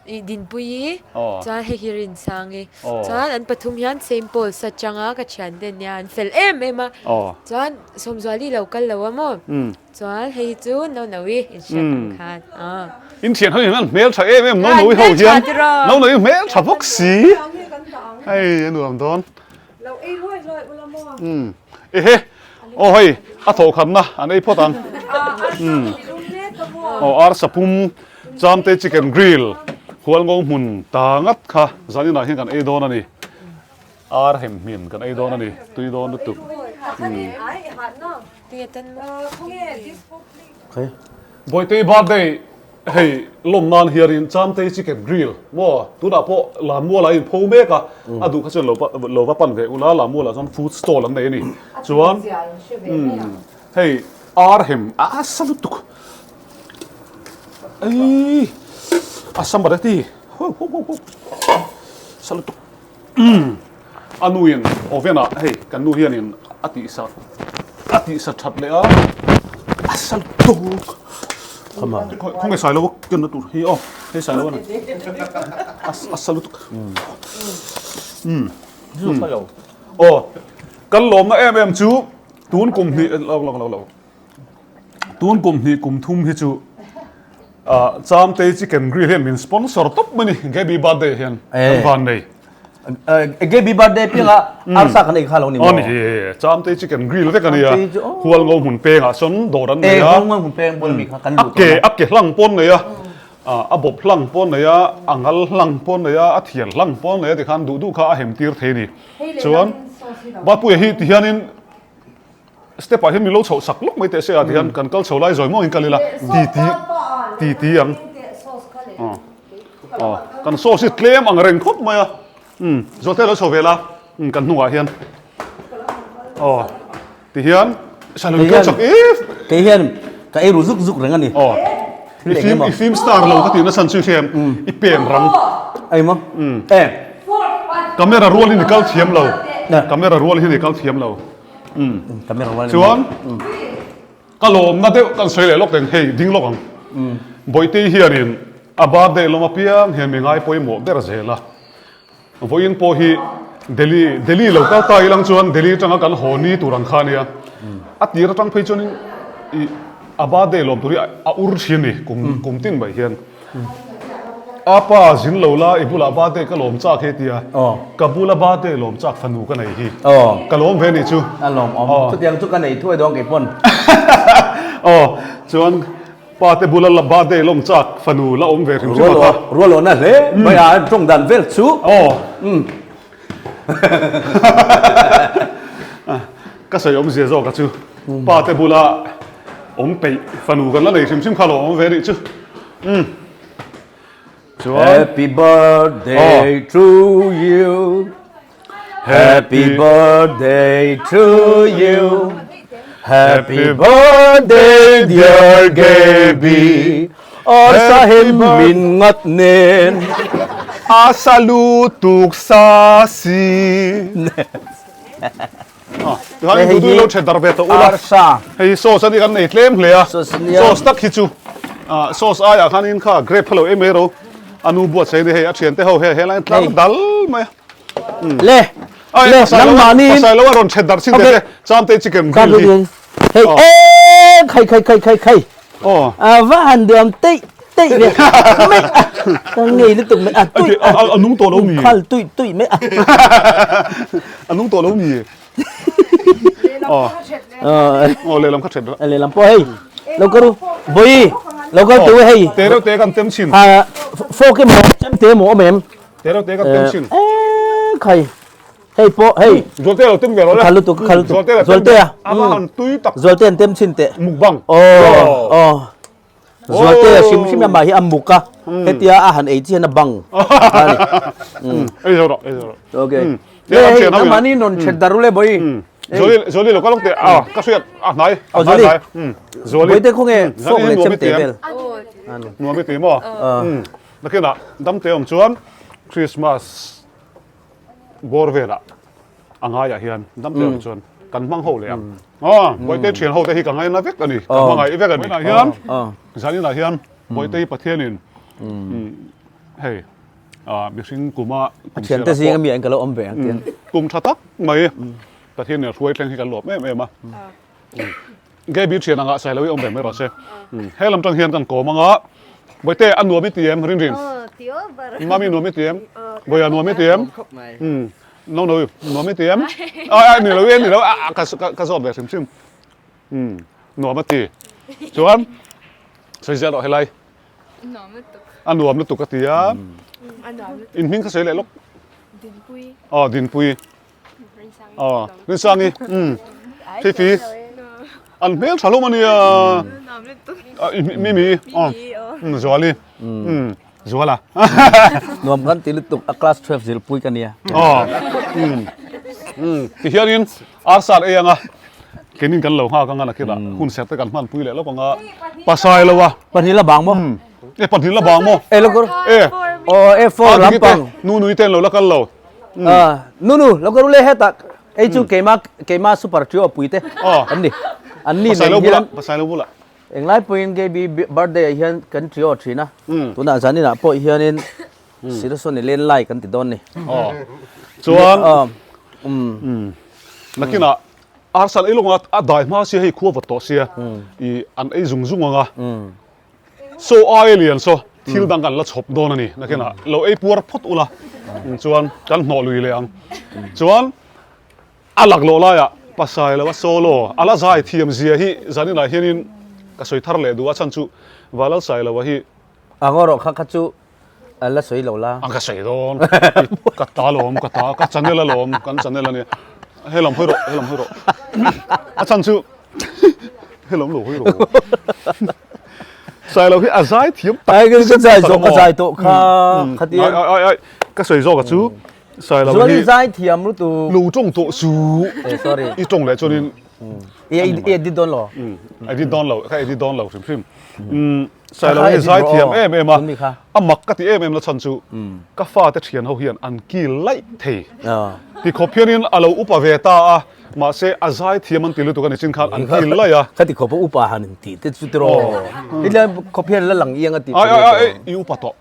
i Dinpuii chuan hei hi Rinsangi chuan an pathum hian Saint Paul's atanga ka thiante ania an fel em em a chuan Sawmzuali lo kal lo a maw Chuan hei hi chu Nono-i in hriat ang khan aw. In thian ho hian an hmel tha em em Nono-i ho hian Nono-i hmel tha bawk si. Hei a nuam dawn. Lo ei luai luai ula maw. Umm ehe aw hei a thawh khatna an ei phawt ang. Umm aw arsa pum Chamte chicken grill Hualngo hmun ta ngat kha zaninah hian kan ei dawn a ni. Ar hem hmin kan ei dawn a ni, tui dawn lutuk. Bawitei birthday hei lawm nan hianin Chamtei chicken grill maw tunah pawh Lammualah a inpho mek a, a duh kha chuan lo va pan ve ula, Lammualah chuan food stall an nei a ni. Chuan hei ar hem a sa lutuk ei a sa marathi ho ho ho sa lutuk. A nuin oven ah hei kan nu hianin a tihsa a tihsa that leh a a sal tuk khawnge sailo a kenna tur hi aw hei sailo a ni a sal lutuk aw kan lawmna em em chu tun kum hnih lo lo lo lo Tun kum hnih kum thum hi chu Chamtei Chicken Grill hian min sponsor tawp mai ni Gaby birthday hian kan van nei. Gaby birthday pianga arsa kan ei kha lo ni maw? Aw ni Chamtei Chicken Grill vek a nia. Hualngo hmun pengah sawn dawr an nei a. Hualngo hmun peng bul ami kha kan lut a. A ke hlang pawn nei a, a bawp hlang pawn nei a, a ngal hlang pawn nei a, a thial hlang pawn nei a tikhan duh duh kha a hem tir thei a ni. Chuan Bapuia hi tihianin Step ah hian min lo chhoh sak lawk mai teh se a tihian kan kal chho lai zawi mawngin kal ila ti ti ti ti ang aw kan sauce hi tlem ang reng khawp mai a umm zawhte lo chho ve la umm kan hnungah hian aw tihian salon kal chak e kei hian ka ei ru zuk zuk reng a ni aw i film i film star lo ka tih na chhan chu i hria em i pen rang ei maw e camera rual hi ni kal thiam lo camera rual hi ni kal thiam lo Chuan ka lawmna deuh kan sawi leh lawk teng hei ding lawk ang. Bawihte hianin a birthday lawm apiang hian mi ngai pawimawh ber zel a. Vawiin pawh hi Delhi Delhi lo kal ta ilang chuan Delhi atanga kan haw ni tur ang kha ania. A tir atang phei chuanin ih a birthday lawm tur hi a ur thin a ni kum kum tin mai hian. A pa zin lo la i bulah birthday ka lawm chak he tia ka bula birthday lawm chak fanu ka nei hi ka lawm ve nih chu. A lawm awm chutiang chu ka nei thuai dawn kei pawn. Aw chuan pa te bula la birthday lawm chak fanu la awm ve hrim hrim a kha. Rualawhna hle mai a tawng dan vel chu. Aw. Ka sawi awmzia zawk a chu pa te bula awm peih fanu kan la nei hrim hrim kha lo awm ve nih chu. Umm. Chuan Happy birthday to you Happy birthday to you Happy birthday dear Gaby Arsa hem min ngat nen A sa lutuk sa si Hei hi lo thet dar ve tawh ula Arsa Hei sauce ani kan nei tlem hle a Sauce tak hi chu Sauce aiah khanin kha grape kha lo em mai ro. A nu buatsaih ni hei a thiante ho hei helai tlang dal mai a. Le le nangmahni in Pasai lo a rawn thet darh chin te te Chamtei chicken grill hi. Hei e khai khai khai khai khai. Aw. A va han duam teih teih ve mai a. Ka ngei lutuk mai a tui a. A nung tawh lo mi. Khal tui tui mai a. A nung tawh lo mi. Aw. Aw lehlam kha thet rawh. Lehlam pawh hei. Lo kal ru. Bawi lo kal tu hei. Te reuh te kan tem chin. Ha fork emaw chem te emaw awm em? Te reuh te kan tem chin. Khai. Hei pawh hei. Zualte lo tem ve rawh le. Khal lutuk khal lutuk. Zualte Zualte a. A va han tui tak. Zualte an tem chin teh. Mukbang. Aw aw. Zualte a hrim hrim amah hi a muk a. Hetia a han ei chi hian a bang. Ei zo rawh ei zo rawh. Okay. Le hei nangmahni rawn thet darh u le bawi. Zuali Zuali lo ka lawk teh a ka hriat a hnai a hnai hnai. Zuali. Bawihte khawnge fork leh chem teh vel. Nuam i ti maw? Nakinah damte awm chuan Christmas bawr velah a ngaiah hian damte awm chuan kan hmang ho leh ang. Aw Bawihte thian ho te hi ka ngaina vek a ni. Ka hmangaih vek a ni. Vawiinah hian zaninah hian Bawihte Pathianin hei mihring kuma kum thiante zinga mi an ka lo awm ve ang tian. Kum tha tak mai Pathianin a hruai thleng hi kan lawm em em a. Gaby thian anga sailo hi awm ve mai rawh se. He lam tang hian kan kawm anga Bawihte a nuam i ti em Rinrin? Mami nuam i ti em? Bawia nuam i ti em? No no nuam i ti em? Ai ai ni lo e ni lo a ka ka zawt ve hrim hrim. Nuam a ti. Chuan sawi ziah rawh helai. Nuam lutuk. A nuam lutuk a ti a. A nuam lutuk. In hming kha sawi leh lawk. Dinpui. Aw Dinpui. Aw Rinsangi. Umm. Fifi. An hmel tha hlawm a nia. Mimi. Aw. Zuali. Umm. Zuala. Nuam kan ti lutuk a class 12 zirpui ka nia. Aw. Umm. Umm. Tihianin Arsar ei anga kenin kan lo nghak anga nakinah hun serh te kan hman pui leh lawk anga pasai lo a. Pahnih la bang maw? E pahnih la bang maw? E lo kawr. E. Aw e four lampang. Nu nui ten lo la kal lo. Nu nu lo kawr ule hetah ei chu keima keima super trio pui te an ni. An ni nen hian. Pasai lo bulah. Englai pawhin KB birthday ah hian kan trio thin a. Tunah zaninah pawh hianin Sirasawni len lai kan ti dawn ni. Aw. Chuan um nakinah arsa an ei lawng a a dai hma sia hei khua vawt tawh sia i an ei zung zung ang a. Saw ai lian saw thil dang kan la chhawp dawn a ni nakinah lo ei puar phawt ula chuan kan hnawh lui leh ang. Chuan A laklawh laiah pasai lo a solo a la zai thiam zia hi zaninah hianin ka sawi thar leh duh a chhan chu Valal Sailoa hi A ngaw rawh kha kha chu a la sawi lo la. A ka sawi dawn ka ta lawm ka ta ka channel alawm kan channel a nia helam hawi rawh helam hawi rawh a chhan chu helam lo hawi rawh Sailo hi a zai thiam tak Ai ka zai zawk ka zai tawh kha khatia ai ai ai ka sawi zawk a chu Sailo hi Zuali zai thiam lutuk. Lo tawng tawh su. Eh sorry. I tawng leh chuanin I i edit dawn lo. Edit dawn lo, ka edit dawn lo hrim hrim. Sailo hi zai thiam em em a. A mak ka ti em em na chhan chu ka fate thian ho hian an kil laih thei. Ti khawp hianin a lo upa ve ta a, mahse a zai thiam an ti lutuk a ni chin khan an kil laih a. Khati khawp a upa han in tih te chu tiraw. Hetlai khawp hian la lang iang a ti. Ai ai ai i upa tawh.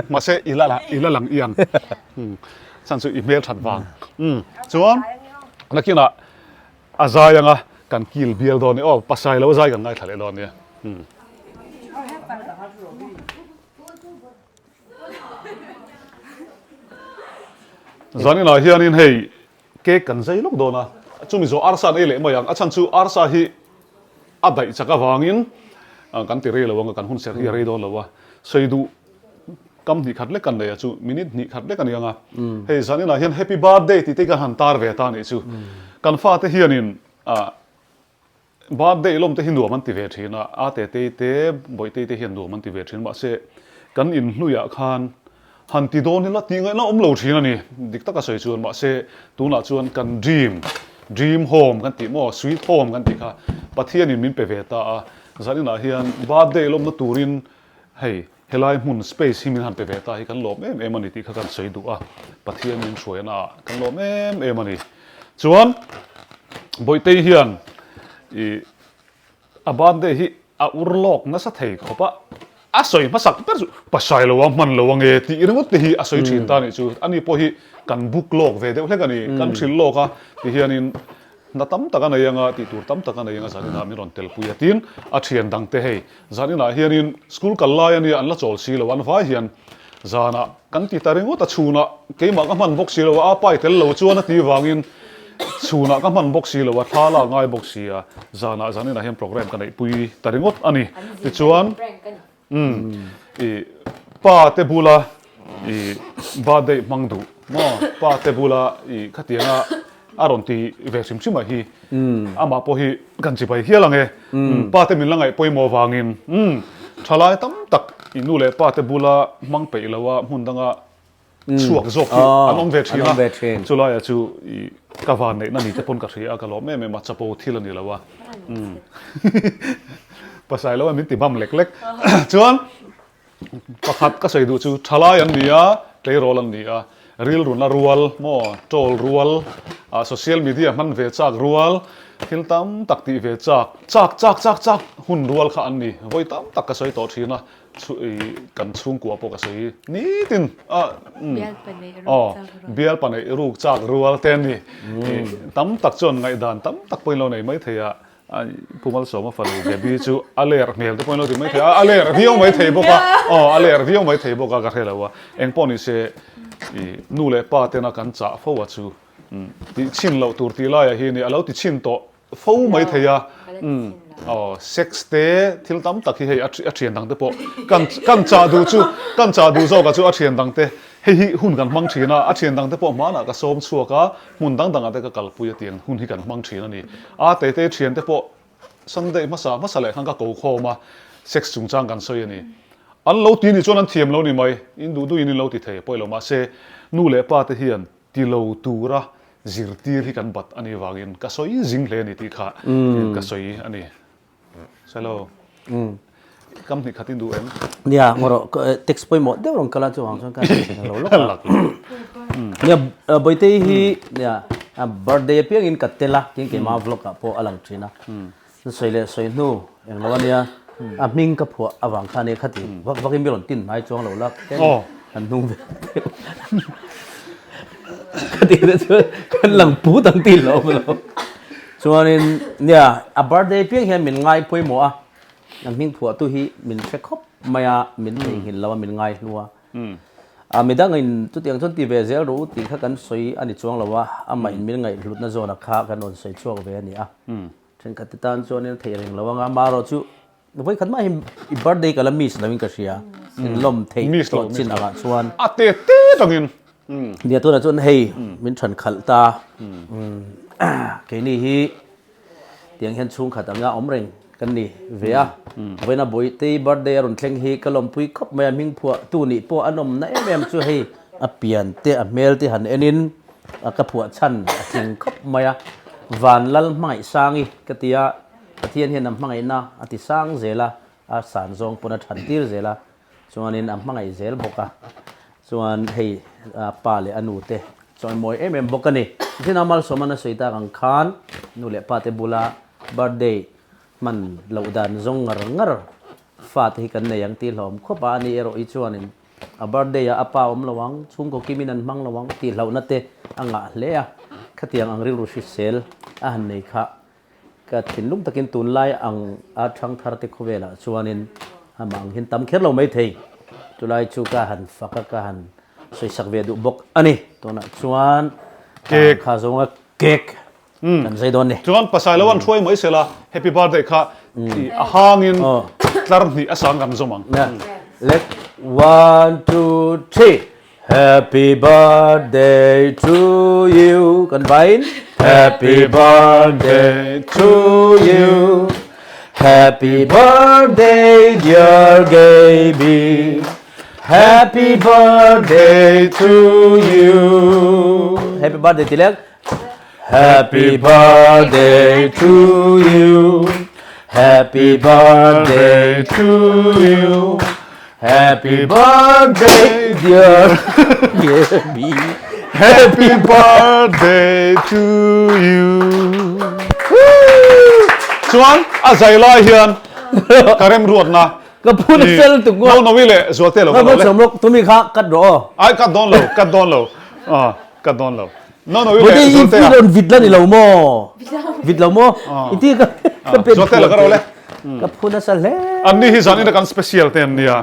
Mahse i la i la lang iang chhan chu i hmel that vang chuan nakinah a zai anga kan kil bial dawn ni aw pasai lo zai kan ngaithla leh dawn nia. Zaninah hianin hei cake kan zai lawk dawn a, chumi zawh arsa an ei leh mai ang, a chhan chu arsa hi a daih chak avangin kan ti rei lo ang a, kan hun serh hi a rei dawn lo a, sawi duh kam hnih khat lek kan nei a chu minute hnih khat lek a ni ang a, hei zaninah hian happy birthday tih te hi kan han tar ve ta a nih chu, kan fate hianin ah. Birthday lawm te hi nuam an ti ve thin a, a tetei te, bawihtei te hian nuam an ti ve thin mahse kan inhnuiah khan han ti dawn ila tih ngaihna awm lo thin a ni, dik taka sawi chuan mahse tunah chuan kan dream, dream home kan tih maw, sweet home kan tih kha Pathianin min pe ve ta a, zaninah hian birthday lawmna turin hei helai hmun space hi min han pe ve ta hi kan lawm em em a ni tih kha kan sawi duh a, Pathian min hruaina ah kan lawm em em a ni. Chuan Bawihtei hian ih a birthday hi a ur lawk nasa thei khawp a. A sawi hmasak ber chu pasai lo a hman lo ange tih ringawt te hi a sawi thin ta nih chu. Ani pawh hi kan book lawk ve deuh hlek a ni. Kan hrilh lawk a tihianin hna tam tak a nei anga tih tur tam tak a nei anga zaninah min rawn telpui a tin a thian dang te hei zaninah hianin school kal lai ania an la chawl si lo an vai hian zanah kan ti ta ringawt a chhunah keimah ka hman bawk si lo a a pai tel lo chuan a tih vangin chhunah ka hman bawk si lo a thla lak ngai bawk si a zanah zaninah hian program ka neihpui ta ringawt a ni tichuan umm ih pa te bula ih birthday hmang duh maw pa te bula ih khatianga a rawn ti ve hrim hrim a hi amah pawh hi kan chibai hial ang e pa te min la ngaih pawimawh vangin umm thalai tam tak ih nu leh pa te bula hmang peih lo a hmun danga chhuak zawk hi an awm ve thin a, chulaia chu i ka van neihna ni te pawn ka hria a, ka lawm em em a, chapo thil a ni lo a, pasai lo a min ti bam lek lek chuan pakhat ka sawi duh chu thalai an ni a, tleirawl an ni a, rilruna rual maw troll rual ah social media hman ve chak rual thil tam tak tih ve chak chak chak chak chak hun rual kha an ni vawi tam tak ka sawi tawh thin a. Kan chhungkua pawh ka sawi nitin a aw bial paneih ruk chak rual te ani tam tak chuan ngaihdan tam tak pawhin lo nei mai thei a Pu Malsawma fanu Gaby chu a ler hmel te pawhin lo ti mai thei a a ler viau mai thei bawk a aw a ler viau mai thei bawk a ka hre lo a engpawh ni se nu leh pa tena kan chah fo a chu tih chhin loh tur tih laiah hi a lo ti chhin tawh Fo mai thei a, umm aw sex te thil tam tak hi hei a thian dang te pawh kan kan chah duh chu kan chah duh zawk ah chu a thian dang te hei hi hun kan hmang thin a, a thian dang te pawh hmanah ka sawm chhuak a, hmun dang dangah te ka kalpui a tiang hun hi kan hmang thin a ni. A te te thian te pawh Sunday hmasa hmasa leh khan ka ko khawm a, sex chungchang kan sawi a ni. An lo ti nih chuan an thiam lo ni mai, in duh duhin in lo ti thei pawh i lo mahse nu leh pa te hian Ti lo tura zirtir hi kan bat a nih vangin ka sawi zing hle a ni tih kha ka sawi a ni. Selo, kam hnih khat in duh em? Nia, ngaw rawh, text pawimawh deuh rawn kal a chuvang chuan ka hre lo lawk a. Nia, Bawitei hi nia birthday apiangin ka tel a, tin keimah vlog ah pawh a lang thin a. Sawi leh sawi hnu eng lo a nia, a hming ka phuah avang kha ania khati vak vak in mi rawn tin hnai chuang lo la tlem han hnung ve deuh khati te chuan kan lang put ang tih lo awm lo. Chuanin nia a birthday piang hian min ngai pawimawh a, a hming phuah tu hi min hre khawp mai a, min theihnghilh lo a, min ngai hlu a. A midangin chutiang chuan ti ve zel rawh u tih kha kan sawi a ni chuang lo a, amah in min ngaihhlutna zawnah kha kan rawn sawi chhuak ve a ni a. Thenkhat te tan chuanin a theih reng lo anga, amaherawh chu vawikhat mah hi i birthday ka la miss lo in ka hria, in lawm theih tawh chin angah chuan. A te te tangin. Nia tunah chuan hei min than khalh ta, keini hi tiang hian chhungkhat anga awm reng kan ni ve a, vawiina Bawitei birthday a rawn thleng hi ka lawmpui khawp mai a, hming phuah tu nih pawh an awmna em em chu hei a pian te a hmel te han en in A ka phuah chhan a tling khawp mai a, Van Lal hmangaih sangi ka ti a, Pathian hian a hmangaihna a ti sang zel a, a san zawng pawn a than tir zel a, chuanin a hmangaih zel bawk a, chuan hei a pa leh a nu te chawimawi em em bawk a ni. Nichinah Malsawman a sawi tak ang khan nu leh pa te bula birthday hman loh dan zawng ngar ngar fate hi kan nei ang tih hlawm khawp a, ani erawh hi chuanin A birthday ah a pa awm lo ang, chhungkaw kimin an hmang lo ang tih hlauhna te a ngah hle a, khatiang ang rilru hrisel a han nei kha ka thinlung takin tunlai ang a thangthar te khawvelah chuanin amah ang hian tam kher lo mai thei. Chulai chu ka han fak a, ka han sawisak ve duh bawk a ni. Tunah chuan kha zawnga cake Kan zai dawn ni. Chuan pasai lo an hruai mai sela happy birthday kha a hangin tlar hnih a sang kan zawm ang. Let one two three happy birthday to you kan vain happy birthday to you happy birthday dear Gaby happy birthday to you happy birthday tilek Happy birthday to you Happy birthday to you Happy birthday dear Gaby Happy birthday to you Chuan a zai lai hian ka remruatna. Ka phu nasa lutuk ngawt. No no i leh Zualte lo ka lo le. Chawm lawk tumi kha cut rawh aw. Ai cut dawn lo cut dawn lo ah cut dawn lo. No no i leh Zualte a. Rawn vit la ni lo maw? Vit lo maw? I ti ka ka pen Zualte lo ka ro le. Ka phu nasa hle. An ni hi zan ina kan special te an nia.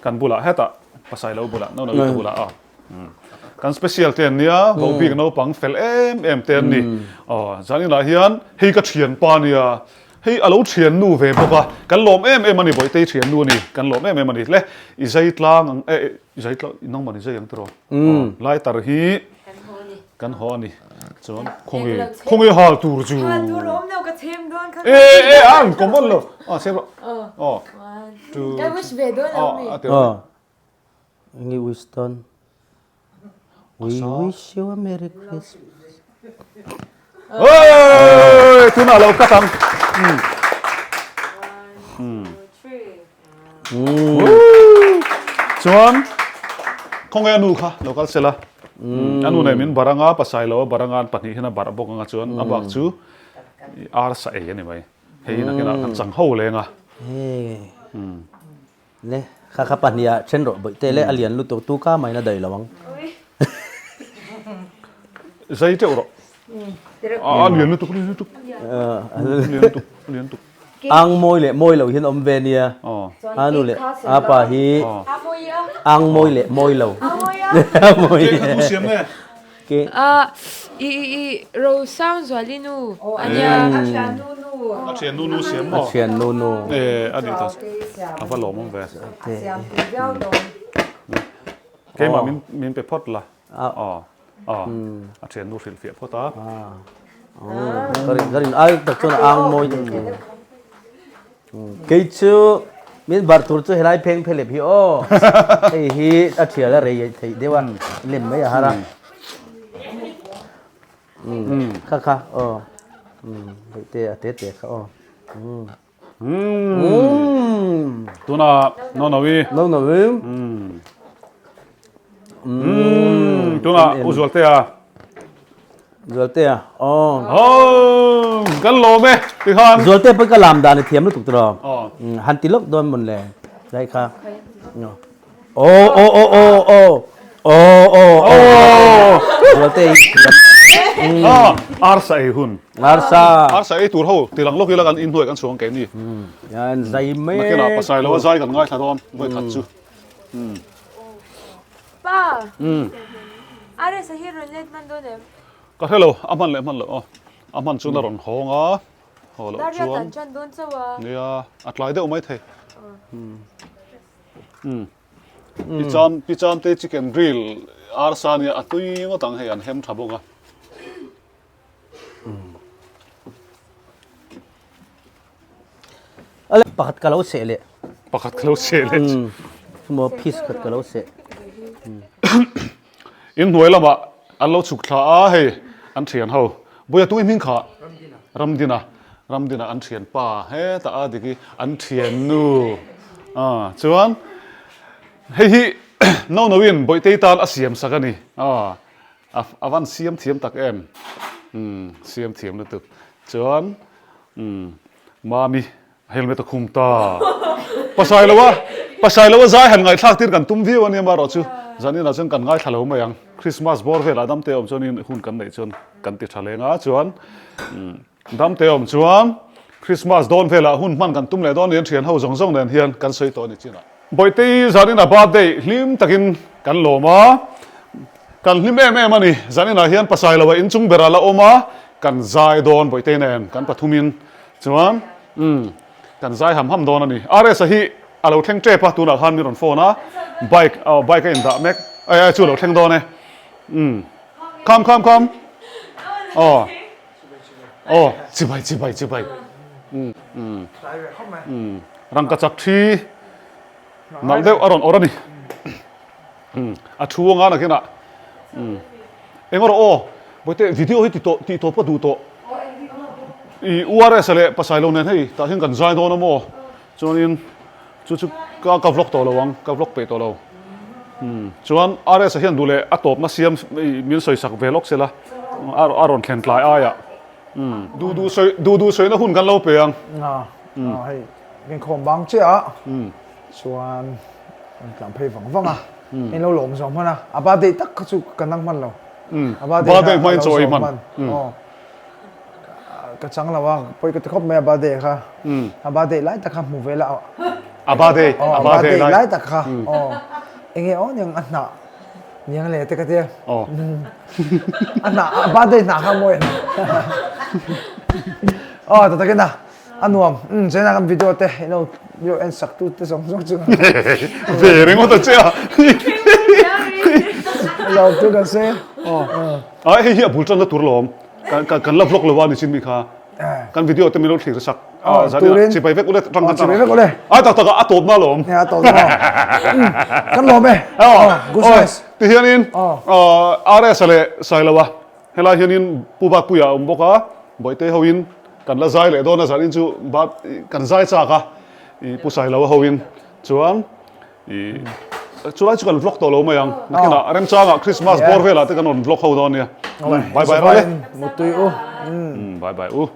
Kan bulah hetah pasai lo bulah no no i ka bulah a. Kan special te an nia vohbik naupang fel em em te an ni. Aw zan inah hian hei ka thianpa nia Hei a lo thian nu ve bawk a, kan lawm em em a ni Bawihtei thian nu a ni, kan lawm em em a ni hle. I zai tlang ang eh i zai tlang nangmah ni zai ang tiraw? Lighter hi kan haw a ni chuan khawnge khawnge hal tur chu Hal tur a awm lo ka chhem dawn kha e e a an common lo a chhem rawh aw Ka wish ve dawn lo mi. Nge wish dawn? We wish you a merry Christmas. Oi, tunah lo cut ang. Chuan khawnge a nu kha lo kal sela. A nu nen min bar anga pasai lo a bar anga an pahnih hian a barh bawk anga chuan a bak chu arsa ei a ni mai. Hei nakinah kan chang ho leng a. Le, kha kha pahniha then rawh bawihte le a lian lutuk tu ka main a daih lo ang. Zai teuh rawh. A lian lutuk, lian lutuk. Lian lutuk, lian lutuk. Ang mawi leh mawi lo hian awm ve nia. A nu leh a pa hi ang mawi leh mawi lo. A mawi. Ke kha tu siam nge? Ke. A i i i Rosangzuali nu a nia. A thian nu nu. A thian nu nu siam maw? A thian nu nu. E a ni ta. A va lawm awm ve. A siam pui viau dawn. Keimah min min pe phawt la. Aw aw a thian nu hrilh fiah phawt a. Ka rin ka rin ai tak chuan a ang mawi deuh. Kei chu min bar tur chu helai pheng phelep hi aw. Hei hi a thial a rei theih deuh a, lem mai a har a. Kha kha aw. Hei te a te te kha aw. Tuna no no i. No no i. Tuna u Zualtea. Zualtea aw. Aw kan lawm e tikhan. Zualtea pawh ka lam dan i thiam lutuk tiraw. Han ti lawk dawn mawn le lai kha. Aw aw aw aw aw aw aw aw Zualtea i thiam. Arsa ei hun. Arsa. Arsa ei tur ho tilang lawk ila kan inhnuai kan chhuang keini. Yan zai mek. Nakinah pasai lo a zai kan ngaithla dawn vawi khat chu. Pa! RS a hi rawn let hman dawn em? Ka hre lo, a hman leh hman loh aw. A hman chuan a rawn hawng a, haw loh chuan. Darriat an chan dawn chauh a. Nia, a tlai deuh mai thei. Pi cham, pi cham te chicken grill arsa nia a tui ngawt ang hei an hem tha bawk a. Ale pakhat ka lo seh leh. Pakhat ka lo seh leh. Maw piece khat ka lo seh. In hnuai lamah an lo chhuk thla a hei an thian ho. Buia tui hming kha Ramdina Ramdina an thian pa hetah a dik i an thian nu a chuan hei hi no no in Bawihtei tan a siam sak a ni a a van siam thiam tak em umm siam thiam lutuk chuan Umm Mami helmet a khum ta. Pasai lo a, pasai lo a zai han ngaihthlak tir kan tum viau ania marawh chu zanin ah chuan kan ngaithla lo mai ang. Christmas bawr velah damte awm chuanin hun kan neih chuan kan ti tha leng a chuan damte awm chuan Christmas dawn velah hun hman kan tum leh dawn niin thian ho zawng zawng nen hian kan sawi tawh a ni chinah. Bawihtei zanin a birthday hlim takin kan lawm a, kan hlim em em a ni. Zaninah hian pasai loa inchung berah la awm a, kan zai dawn Bawihtei nen kan pathumin chuan umm kan zai ham ham dawn a ni. RS-a hi a lo thleng tep a, tunah khan min rawn phone a, bike aw bike a indah mek ai ai chu a lo thleng dawn e umm kham kham kham aw aw chibai chibai chibai umm umm umm rangkachak thi nalh deuh a rawn awrh a ni umm a thu anga nakinah umm eng rawh aw bawihte video hi ti tawh tih tawp ka duh tawh i URS leh Pasailo nen hei tah hian kan zai dawn a maw chuanin chu chu ka ka vlog tawh lo ang ka vlog peih tawh lo umm chuan RS a hian duh leh a tawpna siam min sawi sak ve lawk sela a rawn thlen tlai aiah umm duh duh sawi duh duh sawina hun kan lo pe ang hei kan khawm bang chiah a. Chuan an tlan phei vang vang a, in lo lawm zawh hman a, a birthday tak kha chu ka nang hman lo. A birthday kha a lo zawh hman. Aw. Ka chang lo a, pawi ka ti khawp mai a birthday kha. A birthday lai tak kha hmu ve la. A birthday, a birthday lai tak kha. Aw. Enge aw niang a hnah niang le te ka tia. Aw. A hnah, a birthday hnah kha mawi a hnah. Aw, ta takin a. A nuam, umm chena kan video te i lo lo en sak tu te zawng zawng chu Ve ringawt a che a. Lo tu kan se. A hei hi a bul tanna tur lawm. Kan kan la vlog lo a ni chin mi kha. Kan video te min lo thlir sak. Turin chibai vek ule tang kan chibai vek ule. A tak tak a tawp na lawm. A tawp na. Kan lawm e. Good size. Ti hianin RS leh Sailoa Helai hianin Pu Bakpuia a awm bawk a, Bawihte hoin kan la zai leh dawn a, zanin chu kan zai chak a, i Pu Sailoa hoin chuan i chulai chu kan vlog tawh lo mai ang, nakinah remchangah Christmas bawr velah te kan rawn vlog ho dawn nia. Bye bye rawh le. Mutui u. Bye bye u.